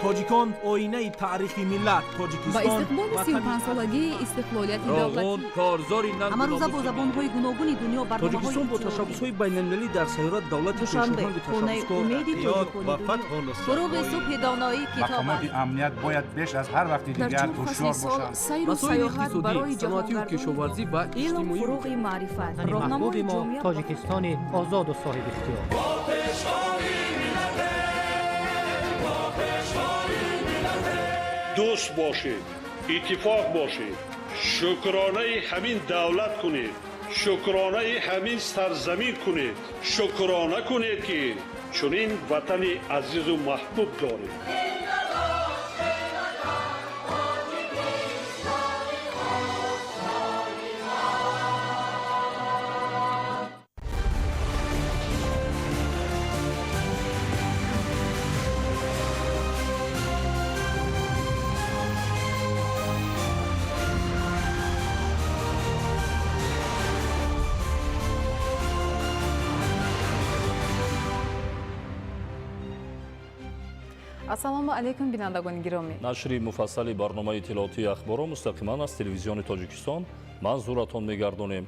Тоҷикон оинаи таърихи миллат. Тоҷикистон Ба истиқболи 35-солагии истиқлолияти Роғун давлатӣ. Корзори Ҳамарӯза бо забонҳои гуногуни дунё барномаҳои Тоҷикистон бо ташаббусҳои байналмилалӣ дар сайёра давлати Душанбе, пешоҳанги хонаи ташаббускор. умеди Ёд тоҷикони ва дунё. фатҳу нусратҳои Фуруғи субҳи доноӣ китоб Мақомоти аст. амният бояд беш аз ҳар вақти Дар дигар чор фасли ҳушёр сол бошанд. сайру Масоили саёҳат иқтисодӣ, барои саноатию ҷаҳонгардони кишоварзӣ ва Илм иҷтимоӣ. фуруғи маърифат, Ватани роҳнамои маҳбуби мо ҷомеа. Тоҷикистони озоду соҳибихтиёр. Дӯст бошед, иттифоқ бошед, шукронаи ҳамин давлат кунед, шукронаи ҳамин сарзамин кунед, шукрона кунед, ки чунин ватани азизу маҳбуб доред. Ассалому алайкум, бинандагони гиромӣ. Нашри муфассали барномаи иттилоотии Ахборро мустақиман аз Телевизиони Тоҷикистон манзуратон мегардонем.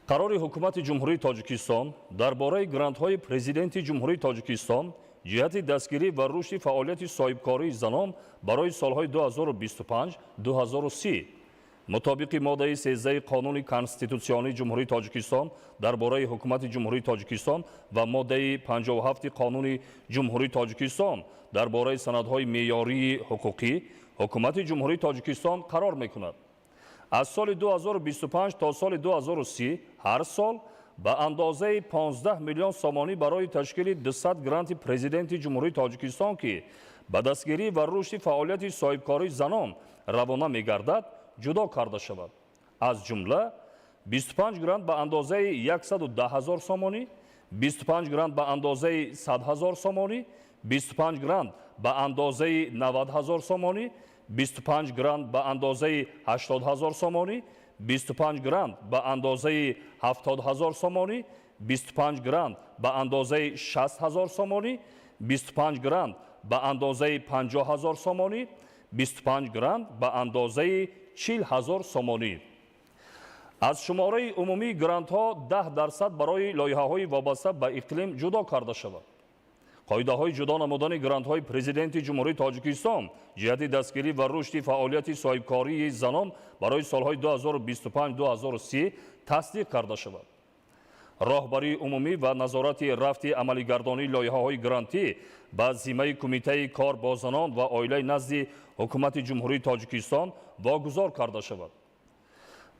Қарори Ҳукумати Ҷумҳурии Тоҷикистон дар бораи грантҳои Президенти Ҷумҳурии Тоҷикистон ҷиҳати дастгирӣ ва рушди фаъолияти соҳибкории занон барои солҳои 2025-2030. Мутобиқи моддаи 13 Қонуни Конститутсионии Ҷумҳурии Тоҷикистон дар бораи Ҳукумати Ҷумҳурии Тоҷикистон ва моддаи 57 Қонуни Ҷумҳурии Тоҷикистон дар бораи санадҳои меъёрии ҳуқуқӣ, Ҳукумати Ҷумҳурии Тоҷикистон қарор мекунад: аз соли 2025 то соли 2030 ҳар сол ба андозаи 15 миллион сомонӣ барои ташкили 200 гранти Президенти Ҷумҳурии Тоҷикистон, ки ба дастгирӣ ва рушди фаъолияти соҳибкории занон равона мегардад, ҷудо карда шавад. Аз ҷумла 25 грант ба андозаи 110 ҳазор сомонӣ, 25 грант ба андозаи 100 ҳазор сомонӣ, 25 грант ба андозаи 90 ҳазор сомонӣ, 25 грант ба андозаи 80 ҳазор сомонӣ, 25 грант ба андозаи 70 ҳазор сомонӣ, 25 грант ба андозаи 60 ҳазор сомонӣ, 25 грант ба андозаи 50 ҳазор сомонӣ, 25 грант ба андозаи 40 ҳазор сомонӣ. Аз шумораи умумии грантҳо 10% барои лоиҳаҳои вобаста ба иқлим ҷудо карда шавад. Қоидаҳои ҷудо намудани грантҳои Президенти Ҷумҳурии Тоҷикистон ҷиҳати дастгирӣ ва рушди фаъолияти соҳибкории занон барои солҳои 2025-2030 тасдиқ карда шавад. Роҳбарии умумӣ ва назорати рафти амалигардонии лоиҳаҳои грантӣ ба зиммаи Кумитаи кор бо занон ва оилаи назди Ҳукумати Ҷумҳурии Тоҷикистон вогузор карда шавад.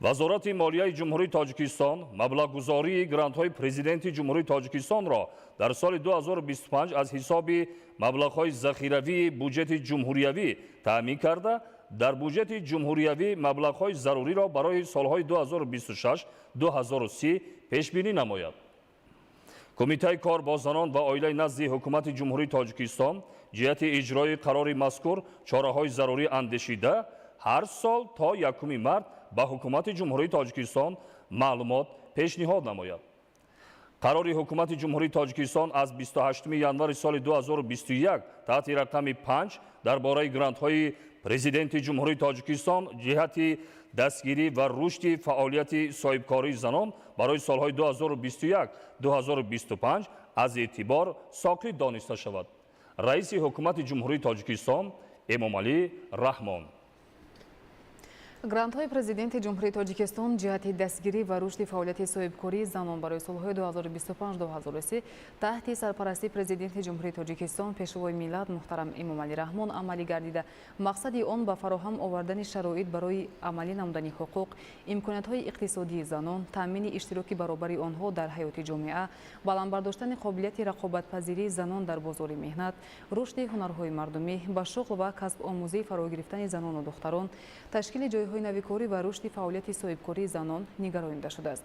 Вазорати молияи Ҷумҳурии Тоҷикистон маблағгузории грантҳои Президенти Ҷумҳурии Тоҷикистонро дар соли 2025 аз ҳисоби маблағҳои захиравии буҷети ҷумҳуриявӣ таъмин карда, дар буҷети ҷумҳуриявӣ маблағҳои заруриро барои солҳои 2026-2030 пешбинӣ намояд. Кумитаи кор бо занон ва оилаи назди Ҳукумати Ҷумҳурии Тоҷикистон ҷиҳати иҷрои қарори мазкур чораҳои зарурӣ андешида, ҳар сол то 1 март ба Ҳукумати Ҷумҳурии Тоҷикистон маълумот пешниҳод намояд. Қарори Ҳукумати Ҷумҳурии Тоҷикистон аз 28 январи соли 2021 таҳти рақами 5 дар бораи грантҳои Президенти Ҷумҳурии Тоҷикистон ҷиҳати дастгирӣ ва рушди фаъолияти соҳибкории занон барои солҳои 2021-2025 аз эътибор соқит дониста шавад. Раиси Ҳукумати Ҷумҳурии Тоҷикистон Эмомалӣ Раҳмон. Грантҳои Президенти Ҷумҳурии Тоҷикистон ҷиҳати дастгирӣ ва рушди фаъолияти соҳибкории занон барои солҳои 2025-2030 таҳти сарпарастии Президенти Ҷумҳурии Тоҷикистон, Пешвои миллат муҳтарам Эмомалӣ Раҳмон амалӣ гардида, мақсади он ба фароҳам овардани шароит барои амалӣ намудани ҳуқуқ, имкониятҳои иқтисодии занон, таъмини иштироки баробари онҳо дар ҳаёти ҷомеа, баланд бардоштани қобилияти рақобатпазирии занон дар бозори меҳнат, рушди ҳунарҳои мардумӣ, ба шуғл ва касбомӯзӣ фаро гирифтани занону духтарон, ташкили ҷойҳои лоиҳаҳои навикорӣ ва рушди фаъолияти соҳибкории занон нигаронида шудааст.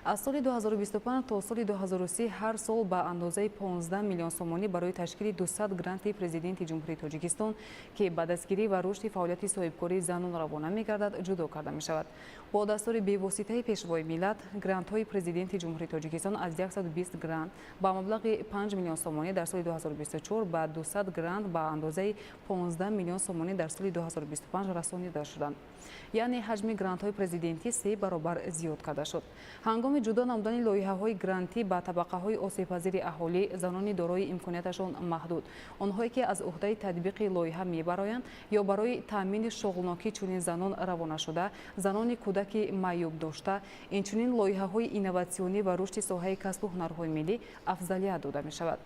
Аз соли 2025 то соли 2030 ҳар сол ба андозаи 15 миллион сомонӣ барои ташкили 200 гранти Президенти Ҷумҳурии Тоҷикистон, ки ба дастгирӣ ва рушди фаъолияти соҳибкории занон равона мегардад, ҷудо карда мешавад. Бо дастури бевоситаи Пешвои миллат, грантҳои Президенти Ҷумҳурии Тоҷикистон аз 120 грант ба маблағи 5 миллион сомонӣ дар соли 2024 ба 200 грант ба андозаи 15 миллион сомонӣ дар соли 2025 расонида шуданд. Яъне ҳаҷми грантҳои президентӣ 3 баробар зиёд карда шуд. Ҳангоми ҷудо намудани лоиҳаҳои грантӣ ба табақаҳои осебпазири аҳолӣ, занони дорои имконияташон маҳдуд, онҳое ки аз уҳдаи татбиқи лоиҳа мебароянд ё барои таъмини шуғлнокӣ чунин занон равона шуда, занони кӯдаки маъюб дошта, инчунин лоиҳаҳои инноватсионӣ ва рушди соҳаи касбу ҳунарҳои миллӣ афзалият дода мешавад.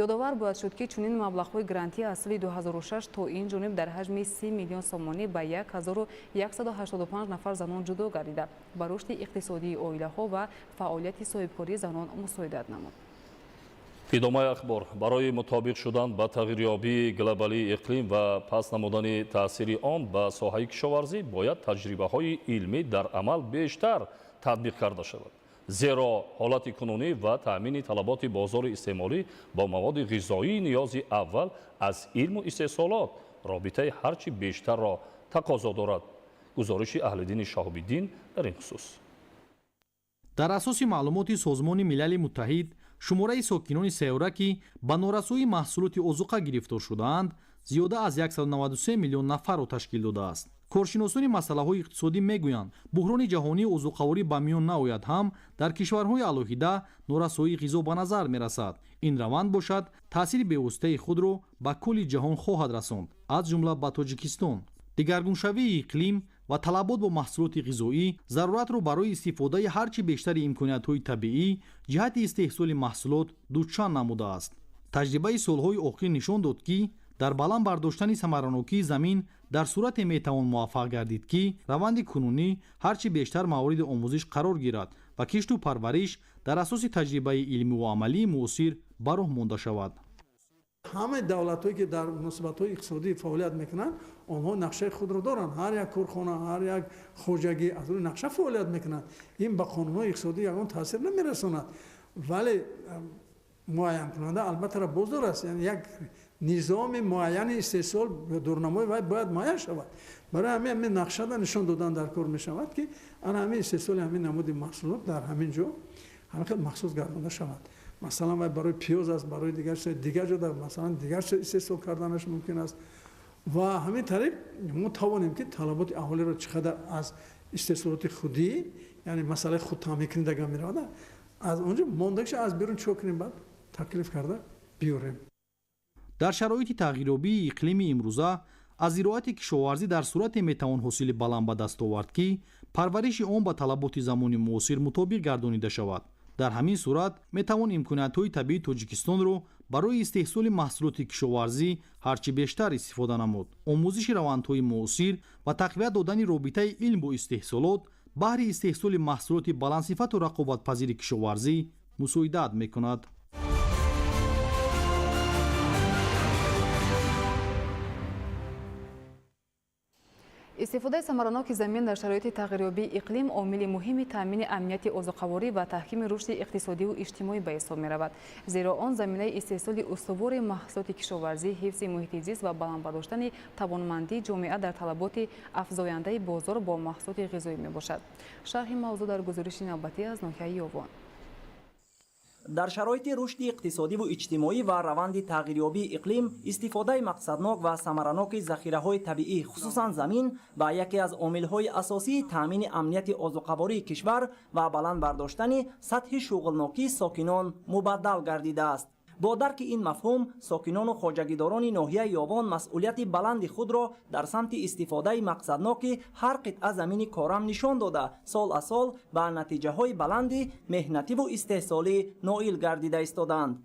Ёдовар бояд шуд, ки чунин маблағҳои грантӣ аз соли 2006 то ин ҷониб дар ҳаҷми 30 миллион сомонӣ ба 1185 нафар занон ҷудо гардида, ба рушди иқтисодии оилаҳо ва фаъолияти соҳибкории занон мусоидат намуд. Идомаи ахбор. Барои мутобиқ шудан ба тағйирёбии глобалии иқлим ва паст намудани таъсири он ба соҳаи кишоварзӣ бояд таҷрибаҳои илмӣ дар амал бештар татбиқ карда шавад. Зеро ҳолати кунунӣ ва таъмини талаботи бозори истеъмолӣ бо маводи ғизоии ниёзи аввал аз илму истеҳсолот робитаи ҳарчи бештарро тақозо дорад. Гузориши Аҳлиддини Шаҳобиддин дар ин хусус. Дар асоси маълумоти Созмони Милали Муттаҳид, шумораи сокинони сайёра, ки ба норасоии маҳсулоти озуқа гирифтор шудаанд, зиёда аз 193 миллион нафарро ташкил додааст. Коршиносони масъалаҳои иқтисодӣ мегӯянд, буҳрони ҷаҳонии озуқаворӣ ба миён наояд ҳам, дар кишварҳои алоҳида норасоии ғизо ба назар мерасад. Ин раванд бошад, таъсири бевоситаи худро ба кулли ҷаҳон хоҳад расонд, аз ҷумла ба Тоҷикистон. Дигаргуншавии иқлим ва талабот бо маҳсулоти ғизоӣ заруратро барои истифодаи ҳарчи бештари имкониятҳои табиӣ ҷиҳати истеҳсоли маҳсулот дучанд намудааст. Таҷрибаи солҳои охир нишон дод, ки дар баланд бардоштани самаранокии замин дар сурате метавон муваффақ гардид, ки раванди кунунӣ ҳарчи бештар мавриди омӯзиш қарор гирад ва кишту парвариш дар асоси таҷрибаи илмиву амалии муосир ба роҳ монда шавад. Ҳамаи давлатҳое, ки дар муносибатҳои иқтисодӣ фаъолият мекунанд, онҳо нақшаи худро доранд. Ҳар як корхона, ҳар як хоҷагӣ аз рӯи нақша фаъолият мекунанд. Ин ба қонунҳои иқтисодӣ ягон таъсир намерасонад, вале муайянкунанда албатта боздор аст, яъне як низоми муайяни истеҳсол, дурнамои вай бояд муайян шавад. Барои ҳамин ҳамин нақшада нишон додан дар кор мешавад, ки ана ҳамин истеҳсоли ҳамин намуди маҳсулот дар ҳамин ҷо ҳамин хел махсус гардонда шавад. Масалан, вай барои пиёз аст, барои дигар чиз, дигар ҷо масалан дигар чиз истеҳсол карданаш мумкин аст. Ва ҳамин тариқ мо тавонем, ки талаботи аҳолиро чӣ қадар аз истеҳсолоти худӣ, яъне масъалаи худтаъминкунӣ дагам меравад, аз он ҷо мондагиша аз берун чико кунем, баъд таклиф карда биёрем. Дар шароити тағйирёбии иқлими имрӯза аз зироати кишоварзӣ дар сурате метавон ҳосили баланд ба даст овард, ки парвариши он ба талаботи замони муосир мутобиқ гардонида шавад. Дар ҳамин сурат метавон имкониятҳои табиии Тоҷикистонро барои истеҳсоли маҳсулоти кишоварзӣ ҳарчи бештар истифода намуд. Омӯзиши равандҳои муосир ва тақвият додани робитаи илм бо истеҳсолот баҳри истеҳсоли маҳсулоти баландсифату рақобатпазири кишоварзӣ мусоидат мекунад. Истифодаи самараноки замин дар шароити тағйирёбии иқлим омили муҳими таъмини амнияти озуқаворӣ ва таҳкими рушди иқтисодиву иҷтимоӣ ба ҳисоб меравад, зеро он заминаи истеҳсоли устувори маҳсулоти кишоварзӣ, ҳифзи муҳити зист ва баланд бардоштани тавонмандии ҷомеа дар талаботи афзояндаи бозор бо маҳсулоти ғизоӣ мебошад. Шарҳи мавзӯъ дар гузориши навбатӣ аз ноҳияи Ёвон. Дар шароити рушди иқтисодиву иҷтимоӣ ва раванди тағйирёбии иқлим, истифодаи мақсаднок ва самараноки захираҳои табиӣ, хусусан замин, ба яке аз омилҳои асосии таъмини амнияти озуқавории кишвар ва баланд бардоштани сатҳи шуғлнокии сокинон мубаддал гардидааст. Бо дарки ин мафҳум, сокинону хоҷагидорони ноҳияи Ёвон масъулияти баланди худро дар самти истифодаи мақсадноки ҳар қитъа замини корам нишон дода, сол аз сол ба натиҷаҳои баланди меҳнативу истеҳсолӣ ноил гардида истодаанд.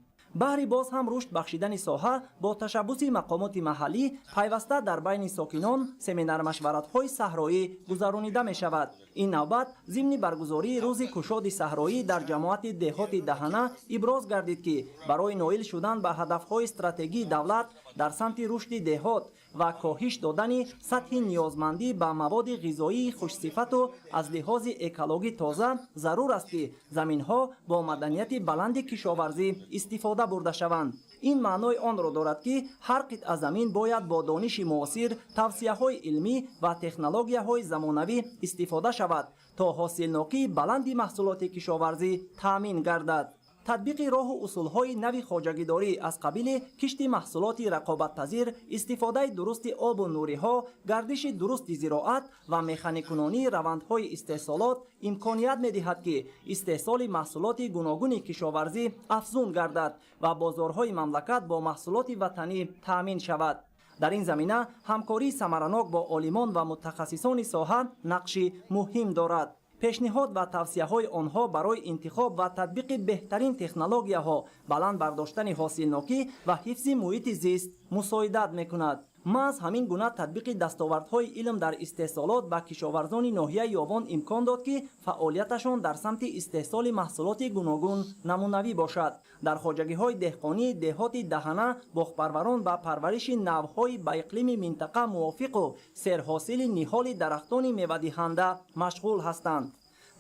Баҳри боз ҳам рушд бахшидани соҳа, бо ташаббуси мақомоти маҳаллӣ пайваста дар байни сокинон семинар-машваратҳои саҳроӣ гузаронида мешавад. Ин навбат зимни баргузории рӯзи кушоди саҳроӣ дар ҷамоати деҳоти Даҳана иброз гардид, ки барои ноил шудан ба ҳадафҳои стратегии давлат дар самти рушди деҳот ва коҳиш додани сатҳи ниёзмандӣ ба маводи ғизоии хушсифату аз лиҳози экологӣ тоза зарур аст, ки заминҳо бо маданияти баланди кишоварзӣ истифода бурда шаванд. Ин маънои онро дорад, ки ҳар қитъа замин бояд бо дониши муосир, тавсияҳои илмӣ ва технологияҳои замонавӣ истифода шавад, то ҳосилнокии баланди маҳсулоти кишоварзӣ таъмин гардад. Татбиқи роҳу усулҳои нави хоҷагидорӣ аз қабили кишти маҳсулоти рақобатпазир, истифодаи дурусти обу нуриҳо, гардиши дурусти зироат ва механикунонии равандҳои истеҳсолот имконият медиҳад, ки истеҳсоли маҳсулоти гуногуни кишоварзӣ афзун гардад ва бозорҳои мамлакат бо маҳсулоти ватанӣ таъмин шавад. Дар ин замина ҳамкории самаранок бо олимон ва мутахассисони соҳа нақши муҳим дорад. Пешниҳод ва тавсияҳои онҳо барои интихоб ва татбиқи беҳтарин технологияҳо, баланд бардоштани ҳосилнокӣ ва ҳифзи муҳити зист мусоидат мекунад. Маҳз ҳамин гуна татбиқи дастовардҳои илм дар истеҳсолот ба кишоварзони ноҳияи Ёвон имкон дод, ки фаъолияташон дар самти истеҳсоли маҳсулоти гуногун намунавӣ бошад. Дар хоҷагиҳои деҳқонии деҳоти Даҳана боғпарварон ба парвариши навъҳои ба иқлими минтақа мувофиқу серҳосили ниҳоли дарахтони мевадиҳанда машғул ҳастанд.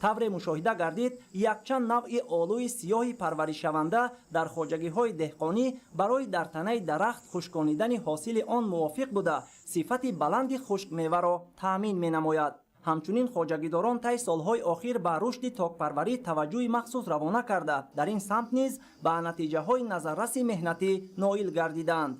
Тавре мушоҳида гардид, якчанд навъи олӯи сиёҳи парваришшаванда дар хоҷагиҳои деҳқонӣ барои дар танаи дарахт хушконидани ҳосили он мувофиқ буда, сифати баланди хушкмеваро таъмин менамояд. Ҳамчунин хоҷагидорон тай солҳои охир ба рушди токпарварӣ таваҷҷӯҳи махсус равона карда, дар ин самт низ ба натиҷаҳои назарраси меҳнатӣ ноил гардиданд.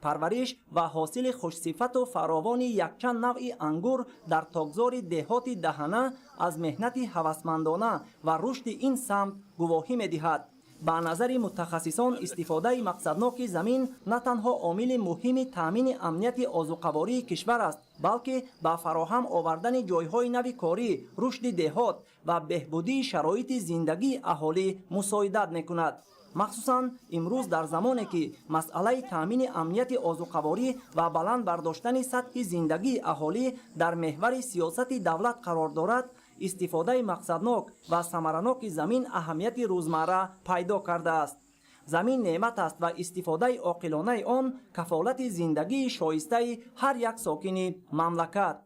Парвариш ва ҳосили хушсифату фаровони якчанд навъи ангур дар токзори деҳоти Даҳана аз меҳнати ҳавасмандона ва рушди ин самт гувоҳӣ медиҳад. Ба назари мутахассисон, истифодаи мақсадноки замин на танҳо омили муҳими таъмини амнияти озуқавории кишвар аст, балки ба фароҳам овардани ҷойҳои нави корӣ, рушди деҳот ва беҳбудии шароити зиндагии аҳолӣ мусоидат мекунад. Махсусан имрӯз, дар замоне ки масъалаи таъмини амнияти озуқаворӣ ва баланд бардоштани сатҳи зиндагии аҳолӣ дар меҳвари сиёсати давлат қарор дорад, истифодаи мақсаднок ва самараноки замин аҳамияти рӯзмарра пайдо кардааст. Замин неъмат аст ва истифодаи оқилонаи он кафолати зиндагии шоистаи ҳар як сокини мамлакат.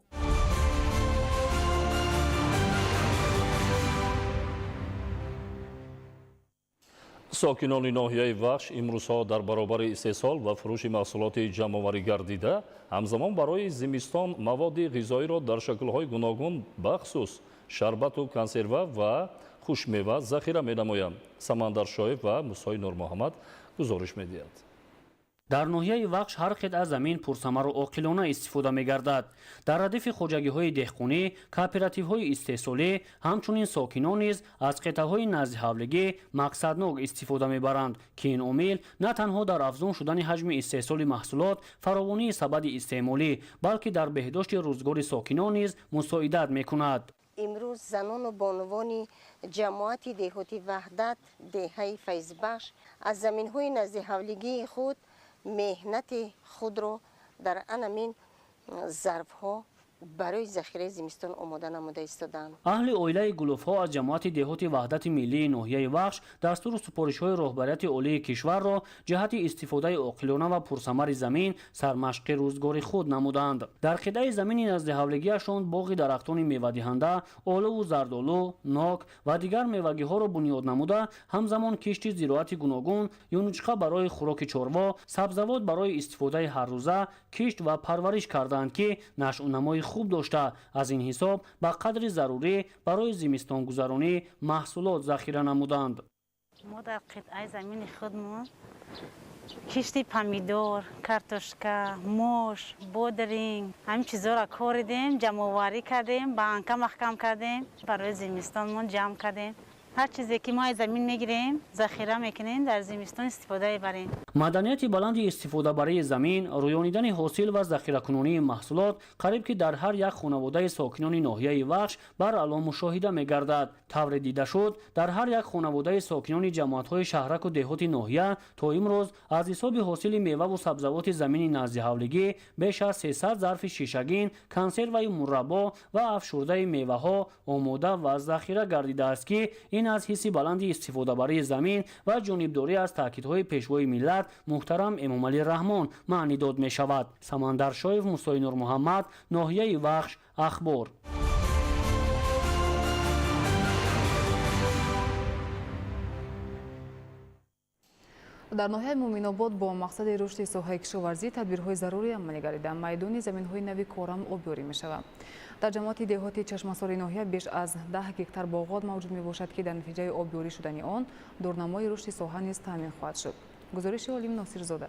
Сокинони ноҳияи Вахш имрӯзҳо дар баробари истеҳсол ва фурӯши маҳсулоти ҷамъоварӣ гардида, ҳамзамон барои зимистон маводи ғизоиро дар шаклҳои гуногун, бахусус шарбату консерва ва хушмева захира менамоянд. Самандар Шоев ва Мусои Нурмуҳаммад гузориш медиҳад. Дар ноҳияи Вахш ҳар қитъа замин пурсамару оқилона истифода мегардад. Дар радифи хоҷагиҳои деҳқонӣ, кооперативҳои истеҳсолӣ, ҳамчунин сокинон низ аз қитъаҳои наздиҳавлигӣ мақсаднок истифода мебаранд, ки ин омил на танҳо дар афзун шудани ҳаҷми истеҳсоли маҳсулот, фаровонии сабади истеъмолӣ, балки дар беҳдошти рӯзгори сокинон низ мусоидат мекунад. Имрӯз занону бонувони ҷамоати деҳоти Ваҳдат, деҳаи Файзбахш, аз заминҳои наздиҳавлигии худ меҳнати худро дар анамин зарфҳо барои захираи зимистон омода намуда истодаанд. Аҳли оилаи Гулуфҳо аз ҷамоати деҳоти Ваҳдати миллии ноҳияи Вахш дастуру супоришҳои роҳбарияти олии кишварро ҷиҳати истифодаи оқилона ва пурсамари замин сармашқи рӯзгори худ намуданд. Дар қитъаи замини наздиҳавлигиашон боғи дарахтони мевадиҳанда, олуву зардолу, нок ва дигар мевагиҳоро бунёд намуда, ҳамзамон кишти зироати гуногун, юнучқа барои хӯроки чорво, сабзавот барои истифодаи ҳаррӯза кишт ва парвариш кардаанд, ки нашъунамои хуб дошта, аз ин ҳисоб ба қадри зарурӣ барои зимистонгузаронӣ маҳсулот захира намуданд. Мо дар қитъаи замини худмон кишти помидор, картошка, мош, бодринг, ҳамин чизҳоро коридем, ҷамъоварӣ кардем, ба анка маҳкам кардем, барои зимистонмон ҷамъ кардем. Ҳар чизе ки мо аз замин мегирем, захира мекунем, дар зимистон истифода мебарем. Маданияти баланди истифодабарии замин, рӯёнидани ҳосил ва захиракунонии маҳсулот қариб ки дар ҳар як хонаводаи сокинони ноҳияи Вахш баръало мушоҳида мегардад. Тавре дида шуд, дар ҳар як хонаводаи сокинони ҷамоатҳои шаҳраку деҳоти ноҳия то имрӯз аз ҳисоби ҳосили меваву сабзавоти замини наздиҳавлигӣ беш аз 300 зарфи шишагин, консерваи мураббо ва афшурдаи меваҳо омода ва захира гардидааст, ки ин аз ҳисси баланди истифодабарии замин ва ҷонибдорӣ аз таъкидҳои пешвои миллат муҳтарам Эмомалӣ Раҳмон маънидод мешавад. Самандар Шоев, Мусои Нурмуҳаммад, ноҳияи Вахш, Ахбор. Дар ноҳияи Муъминобод бо мақсади рушди соҳаи кишоварзӣ тадбирҳои зарурӣ амалӣ гардида, майдони заминҳои нави корам обёрӣ мешавад. Дар ҷамоати деҳоти Чашмасори ноҳия беш аз 10 гектар боғот мавҷуд мебошад, ки дар натиҷаи обёрӣ шудани он дурнамои рушди соҳа низ таъмин хоҳад шуд. Гузориши Олим Носирзода.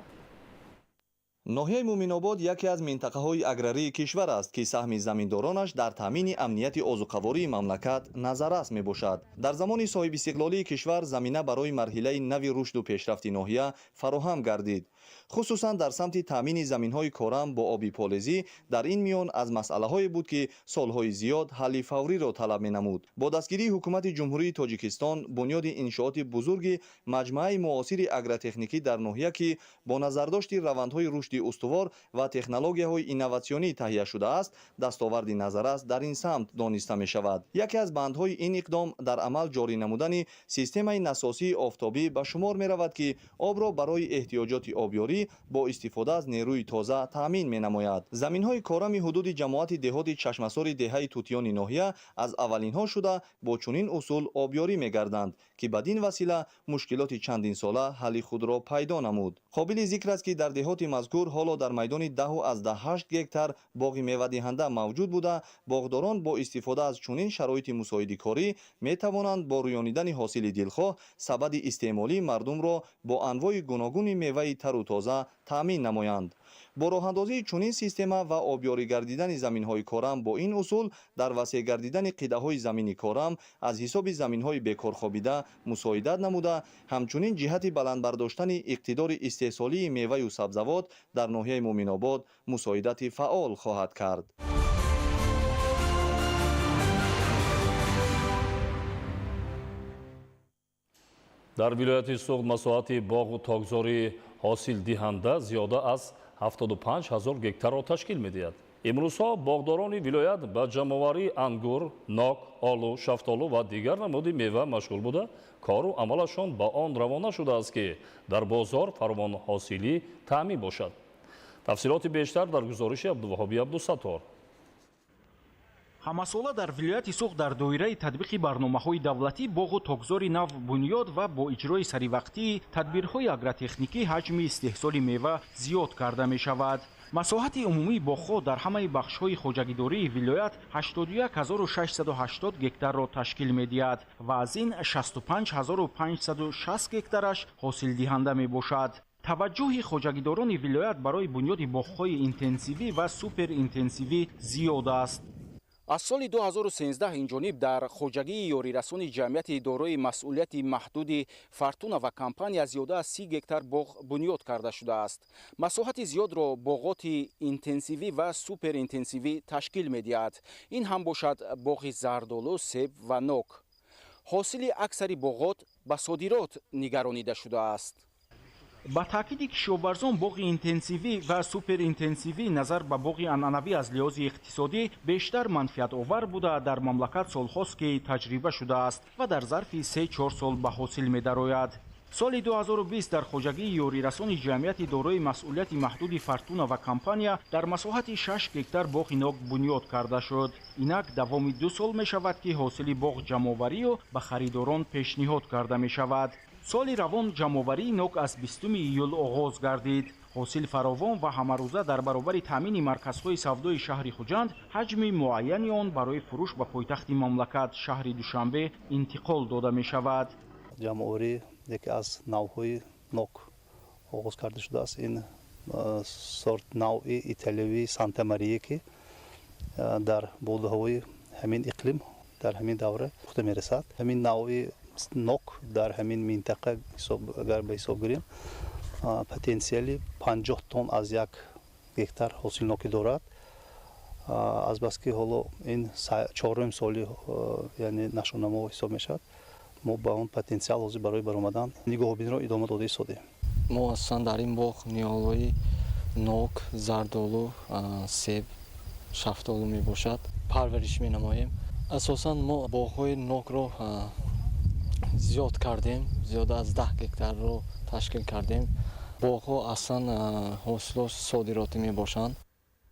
Ноҳияи Муъминобод яке аз минтақаҳои аграрии кишвар аст, ки саҳми заминдоронаш дар таъмини амнияти озуқавории мамлакат назаррас мебошад. Дар замони соҳибистиқлолии кишвар замина барои марҳилаи нави рушду пешрафти ноҳия фароҳам гардид. Хусусан дар самти таъмини заминҳои корам бо оби полезӣ дар ин миён аз масъалаҳое буд, ки солҳои зиёд ҳалли фавриро талаб менамуд. Бо дастгирии ҳукумати Ҷумҳурии Тоҷикистон бунёди иншооти бузурги маҷмӯаи муосири агротехникӣ дар ноҳия, ки бо назардошти равандҳои рушди устувор ва технологияҳои инноватсионӣ таҳия шудааст, дастоварди назаррас дар ин самт дониста мешавад. Яке аз бандҳои ин иқдом дар амал ҷорӣ намудани системаи насосии офтобӣ ба шумор меравад, ки обро барои эҳтиёҷоти обёрӣ бо истифода аз нерӯи тоза таъмин менамояд. Заминҳои корами ҳудуди ҷамоати деҳоти Чашмасори деҳаи Тутиёни ноҳия аз аввалинҳо шуда бо чунин усул обёрӣ мегарданд, ки бадин васила мушкилоти чандинсола ҳалли худро пайдо намуд. Қобили зикр аст, ки дар деҳоти мазкур ҳоло дар майдони 10,8 гектар боғи мевадиҳанда мавҷуд буда, боғдорон бо истифода аз чунин шароити мусоиди корӣ метавонанд бо рӯёнидани ҳосили дилхоҳ сабади истеъмолии мардумро бо анвои гуногуни меваи тару тоза таъмин намоянд. Бо роҳандозии чунин система ва обёрӣ гардидани заминҳои корам бо ин усул дар васеъ гардидани қидаҳои замини корам аз ҳисоби заминҳои бекорхобида мусоидат намуда, ҳамчунин ҷиҳати баланд бардоштани иқтидори истеҳсолии меваю сабзавот дар ноҳияи Муъминобод мусоидати фаъол хоҳад кард. Дар вилояти Суғд масоҳати боғу токзори ҳосилдиҳанда зиёда аз 75 ҳазор гектарро ташкил медиҳад. Имрӯзҳо боғдорони вилоят ба ҷамъоварии ангур, нок, олу, шафтолу ва дигар намуди мева машғул буда, кору амалашон ба он равона шудааст, ки дар бозор фаровонҳосилӣ таъмин бошад. Тафсилоти бештар дар гузориши Абдуваҳоби Абдусаттор. Ҳамасола дар вилояти Суғд дар доираи татбиқи барномаҳои давлатӣ боғу токзори нав бунёд ва бо иҷрои саривақтии тадбирҳои агротехникӣ ҳаҷми истеҳсоли мева зиёд карда мешавад. Масоҳати умумии боғҳо дар ҳамаи бахшҳои хоҷагидории вилоят 81680 гектарро ташкил медиҳад ва аз ин 65560 гектараш ҳосилдиҳанда мебошад. Таваҷҷӯҳи хоҷагидорони вилоят барои бунёди боғҳои интенсивӣ ва суперинтенсивӣ зиёд аст. Аз соли 2013 инҷониб дар хоҷагии ёрирасони ҷамъияти дорои масъулияти маҳдуди Фортуна ва компания зиёда аз 30 гектар боғ бунёд карда шудааст. Масоҳати зиёдро боғоти интенсивӣ ва суперинтенсивӣ ташкил медиҳад. Ин ҳам бошад боғи зардолу, себ ва нок. Ҳосили аксари боғот ба содирот нигаронида шудааст. Ба таъкиди кишоварзон, боғи интенсивӣ ва суперинтенсивӣ назар ба боғи анъанавӣ аз лиҳози иқтисодӣ бештар манфиатовар буда, дар мамлакат солҳост ки таҷриба шудааст ва дар зарфи 3-4 сол ба ҳосил медарояд. Соли 2020 дар хоҷагии ёрирасони ҷамъияти дорои масъулияти маҳдуди Фортуна ва компания дар масоҳати 6 гектар боғи нок бунёд карда шуд. Инак давоми 2 сол мешавад, ки ҳосили боғ ҷамъоварию ба харидорон пешниҳод карда мешавад. Соли равон ҷамъоварии нок аз 20 июл оғоз гардид. Ҳосил фаровон ва ҳамарӯза дар баробари таъмини марказҳои савдои шаҳри Хуҷанд ҳаҷми муайяни он барои фурӯш ба пойтахти мамлакат шаҳри Душанбе интиқол дода мешавад. Ҷамъоварӣ яке аз навъҳои нок оғоз карда шудааст. Ин сорт навъи италиявии Санта Мария, ки дар боду ҳавои ҳамин иқлим дар ҳамин давра пухта мерасад. Ҳамин навъи Нок дар ҳамин минтақа агар ба ҳисоб гирем, потенсиали 50 тонн аз як гектар ҳосилнокӣ дорад. Азбаски ҳоло ин чорум соли, яъне нашъунамо ҳисоб мешавад, мо ба он потенсиал ҳозир барои баромадан нигоҳубинро идома дода истодем. Мо асосан дар ин боғ ниҳолҳои нок, зардолу, себ, шафтолу мебошад, парвариш менамоем. Асосан мо боғҳои нокро зиёд кардем, зиёда аз 10 гектарро ташкил кардем. Боғҳо аслан ҳосилот содиротӣ мебошанд.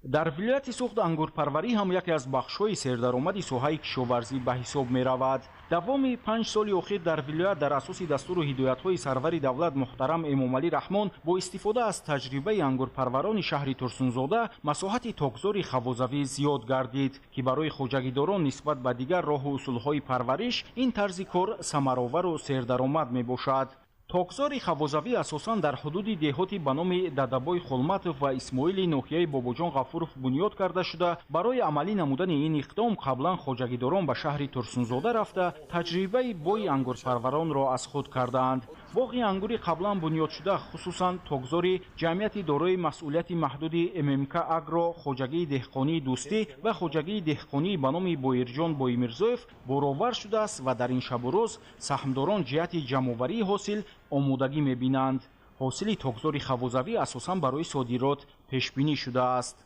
Дар вилояти Суғд ангурпарварӣ ҳам яке аз бахшҳои сердаромади соҳаи кишоварзӣ ба ҳисоб меравад. Давоми 5 соли охир дар вилоят дар асоси дастуру ҳидоятҳои сарвари давлат муҳтарам Эмомалӣ Раҳмон бо истифода аз таҷрибаи ангурпарварони шаҳри Турсунзода масоҳати токзори хавозавӣ зиёд гардид, ки барои хоҷагидорон нисбат ба дигар роҳу усулҳои парвариш ин тарзи кор самаровару сердаромад мебошад. Токзори хавозавӣ асосан дар ҳудуди деҳоти ба номи Дадабой Холматов ва Исмоили ноҳияи Бобоҷон Ғафуров бунёд карда шуда, барои амалӣ намудани ин иқдом қаблан хоҷагидорон ба шаҳри Турсунзода рафта таҷрибаи бои ангурпарваронро аз худ кардаанд. Боғи ангури қаблан бунёдшуда, хусусан токзори ҷамъияти дорои масъулияти маҳдуди ММК Агро, хоҷагии деҳқонии Дӯстӣ ва хоҷагии деҳқонии ба номи Боирҷон Боимирзоев боровар шудааст ва дар ин шабу рӯз саҳмдорон ҷиҳати ҷамъоварии ҳосил омодагӣ мебинанд. Ҳосили токзори хавозавӣ асосан барои содирот пешбинӣ шудааст.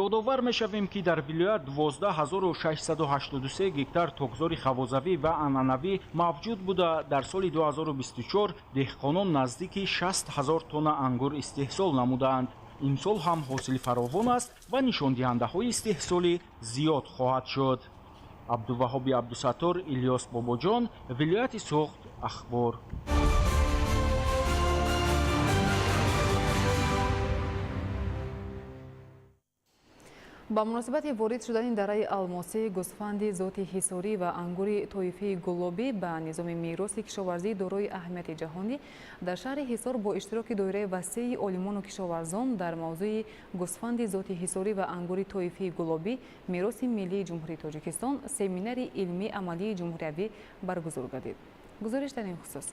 Ёдовар мешавем, ки дар вилоят 12683 гектар токзори хавозавӣ ва анъанавӣ мавҷуд буда, дар соли 2024 деҳқонон наздики 60 000 тонна ангур истеҳсол намуданд. Имсол ҳам ҳосил фаровон аст ва нишондиҳандаҳои истеҳсолӣ зиёд хоҳад шуд. Абдуваҳоби Абдусаттор, Илёс Бобоҷон, вилояти Суғд, Ахбор. Ба муносибати ворид шудани дараи Алмосӣ, гӯсфанди зоти ҳисорӣ ва ангури тоифии гулобӣ ба низоми мероси кишоварзӣ дорои аҳамияти ҷаҳонӣ дар шаҳри Ҳисор бо иштироки доираи васеи олимону кишоварзон дар мавзӯи гӯсфанди зоти ҳисорӣ ва ангури тоифии гулобӣ мероси миллии Ҷумҳурии Тоҷикистон семинари илмии амалии ҷумҳуриявӣ баргузор гардид. Гузориш дар ин хусус.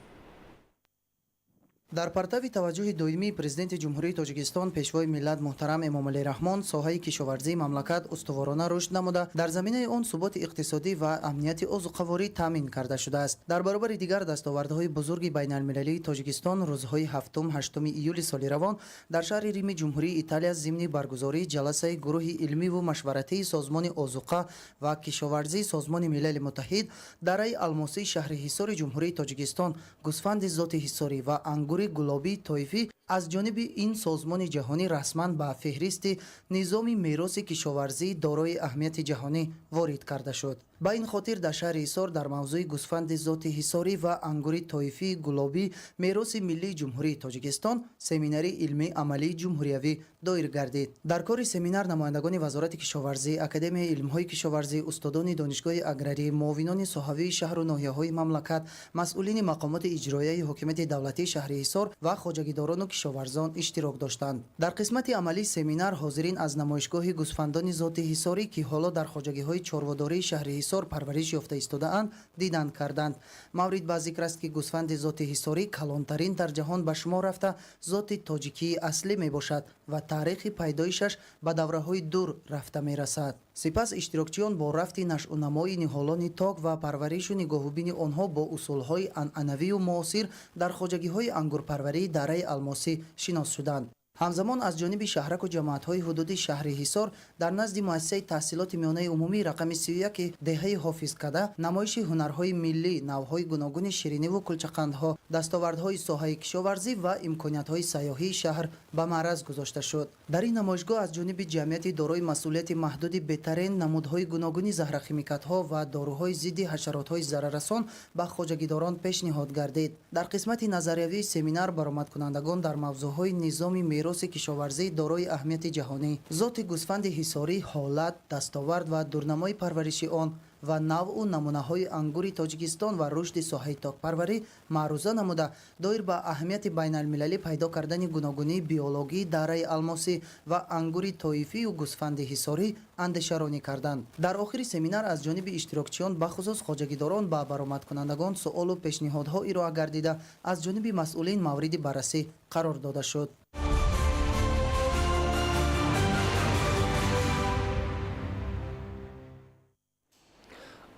Дар партави таваҷҷӯҳи доимии Президенти Ҷумҳурии Тоҷикистон, Пешвои миллат муҳтарам Эмомалӣ Раҳмон, соҳаи кишоварзии мамлакат устуворона рушд намуда, дар заминаи он суботи иқтисодӣ ва амнияти озуқаворӣ таъмин карда шудааст. Дар баробари дигар дастовардҳои бузурги байналмилалии Тоҷикистон, рӯзҳои 7-8 июли соли равон дар шаҳри Рими Ҷумҳурии Италия зимни баргузории ҷаласаи гурӯҳи илмиву машваратии Созмони озуқа ва кишоварзии Созмони Милали Муттаҳид, дараи Алмосии шаҳри Ҳисори Ҷумҳурии Тоҷикистон, гӯсфанди зоти ҳисорӣ ва ангури гулобии тоифӣ аз ҷониби ин созмони ҷаҳонӣ расман ба феҳристи низоми мероси кишоварзии дорои аҳамияти ҷаҳонӣ ворид карда шуд. Ба ин хотир дар шаҳри Ҳисор дар мавзӯи гӯсфанди зоти ҳисорӣ ва ангури тоифии гулобӣ мероси миллии Ҷумҳурии Тоҷикистон семинари илмии амалии ҷумҳуриявӣ доир гардид. Дар кори семинар намояндагони Вазорати кишоварзӣ, Академияи илмҳои кишоварзӣ, устодони донишгоҳи аграрӣ, муовинони соҳавии шаҳру ноҳияҳои мамлакат, масъулини мақомоти иҷроияи ҳокимияти давлатии шаҳри Ҳисор ва хоҷагидорону кишоварзон иштирок доштанд. Дар қисмати амалии семинар ҳозирин аз намоишгоҳи гӯсфандони зоти ҳисорӣ, ки ҳоло дар хоҷагиҳои чорводории шаҳри Ҳисор парвариш ёфта истодаанд, дидан карданд. Маврид ба зикр аст, ки гӯсфанди зоти ҳисорӣ калонтарин дар ҷаҳон ба шумор рафта, зоти тоҷикии аслӣ мебошад ва таърихи пайдоишаш ба давраҳои дур рафта мерасад. Сипас иштирокчиён бо рафти нашъунамои ниҳолони ток ва парваришу нигоҳубини онҳо бо усулҳои анъанавию муосир дар хоҷагиҳои ангурпарварии дараи Алмосӣ шинос шуданд. Ҳамзамон аз ҷониби шаҳраку ҷамоатҳои ҳудуди шаҳри Ҳисор дар назди муассисаи таҳсилоти миёнаи умумии рақами 31 деҳаи Ҳофизкада намоиши ҳунарҳои миллӣ, навъҳои гуногуни шириниву кулчақандҳо, дастовардҳои соҳаи кишоварзӣ ва имкониятҳои сайёҳии шаҳр ба маъраз гузошта шуд. Дар ин намоишгоҳ аз ҷониби ҷамъияти дорои масъулияти маҳдуди бетарен намудҳои гуногуни заҳрахимикатҳо ва доруҳои зидди ҳашаротҳои зараррасон ба хоҷагидорон пешниҳод гардид. Дар қисмати назариявии семинар баромадкунандагон дар мавзӯъҳои низоми мероси кишоварзӣ дорои аҳамияти ҷаҳонӣ, зоти гӯсфанди ҳисорӣ, ҳолат, дастовард ва дурнамои парвариши он Ва навъу намунаҳои ангури Тоҷикистон ва рушди соҳаи токпарварӣ маъруза намуда, доир ба аҳамияти байналмилалӣ пайдо кардани гуногунии биологии дараи Алмосӣ ва ангури тоифию гӯсфанди ҳисорӣ андешаронӣ карданд. Дар охири семинар аз ҷониби иштирокчиён, бахусус хоҷагидорон, ба баромадкунандагон суолу пешниҳодҳо ироа гардида, аз ҷониби масъулин мавриди баррасӣ қарор дода шуд.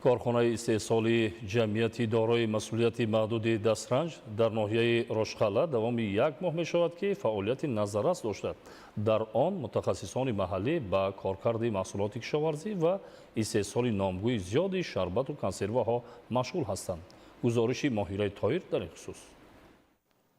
Корхонаи истеҳсолии ҷамъияти дорои масъулияти маҳдуди Дастранҷ дар ноҳияи Рошқалъа давоми як моҳ мешавад, ки фаъолияти назаррас дошта. Дар он мутахассисони маҳаллӣ ба коркарди маҳсулоти кишоварзӣ ва истеҳсоли номгӯи зиёди шарбату консерваҳо машғул ҳастанд. Гузориши Моҳираи Тоир дар ин хусус.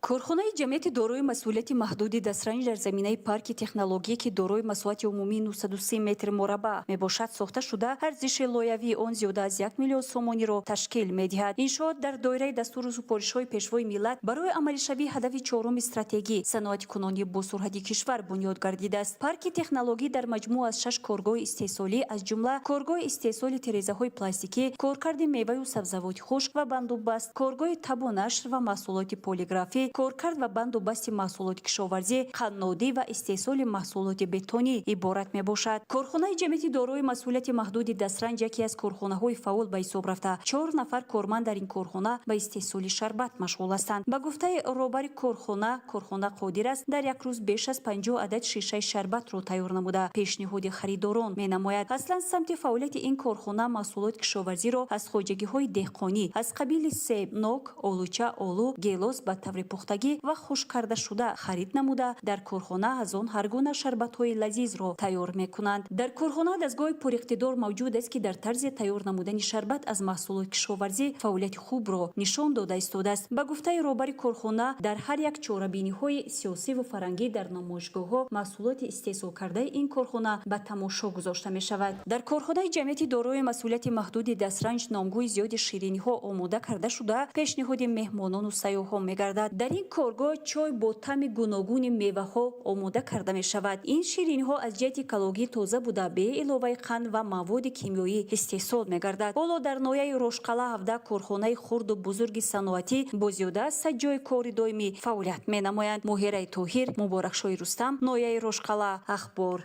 Корхонаи ҷамъияти дорои масъулияти маҳдуди Дастранҷ дар заминаи парки технология, ки дорои масоҳати умумии 903 метр мураббаъ мебошад, сохта шуда, арзиши лоявии он зиёда аз 1 миллион сомониро ташкил медиҳад. Иншоот дар доираи дастуру супоришҳои Пешвои миллат барои амалишавии ҳадафи чоруми стратегӣ саноаткунонии босуръати кишвар бунёд гардидааст. Парки технологӣ дар маҷмӯъ аз шаш коргоҳи истеҳсолӣ, аз ҷумла коргоҳи истеҳсоли тирезаҳои пластикӣ, коркарди меваю сабзавоти хушк ва бандубаст, коргоҳи табу нашр ва маҳсулоти полиграфӣ, коркард ва банду басти маҳсулоти кишоварзӣ, қаннодӣ ва истеҳсоли маҳсулоти бетонӣ иборат мебошад. Корхонаи ҷамъияти дорои масъулияти маҳдуди Дастранҷ яке аз корхонаҳои фаъол ба ҳисоб рафта, чор нафар корманд дар ин корхона ба истеҳсоли шарбат машғул ҳастанд. Ба гуфтаи роҳбари корхона, корхона қодир аст дар як рӯз беш аз 50 адад шишаи шарбатро тайёр намуда, пешниҳоди харидорон менамояд. Аслан самти фаъолияти ин корхона маҳсулоти кишоварзиро аз хоҷагиҳои деҳқонӣ аз қабили себ, нок, олуча, олу, гелос ба таври пухтагӣ ва хушк карда шуда харид намуда, дар корхона аз он ҳар гуна шарбатҳои лазизро тайёр мекунанд. Дар корхона дастгоҳи пуриқтидор мавҷуд аст, ки дар тарзи тайёр намудани шарбат аз маҳсулоти кишоварзӣ фаъолияти хубро нишон дода истодааст. Ба гуфтаи роҳбари корхона, дар ҳар як чорабиниҳои сиёсиву фарҳангӣ, дар намоишгоҳҳо маҳсулоти истеҳсолкардаи ин корхона ба тамошо гузошта мешавад. Дар корхонаи ҷамъияти дорои масъулияти маҳдуди Дастранҷ номгӯи зиёди шириниҳо омода карда шуда, пешниҳоди меҳмонону сайёҳон мегардад. Дар ин коргоҳ чой бо таъми гуногуни меваҳо омода карда мешавад. Ин шириниҳо аз ҷиҳати экологӣ тоза буда, беиловаи қанд ва маводи кимиёӣ истеҳсол мегардад. Ҳоло дар ноҳияи Рошқалъа 17 корхонаи хурду бузурги саноатӣ бо зиёда аз 100 ҷойи кори доимӣ фаъолият менамоянд. Моҳираи Тоҳир, Муборакшоҳи Рустам, ноҳияи Рошқалъа, Ахбор.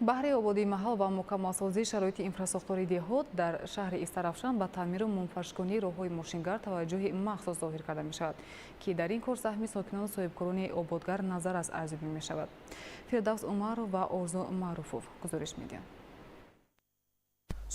Баҳри ободии маҳал ва мукаммалсозии шароити инфрасохтори деҳот дар шаҳри Истаравшан ба таъмиру мунфаршкунии роҳҳои мошингард таваҷҷӯҳи махсус зоҳир карда мешавад, ки дар ин кор саҳми сокинону соҳибкорони ободгар назар аз арзёбӣ мешавад. Фирдавс Умаров ва Орзу Маъруфов гузориш медиҳанд.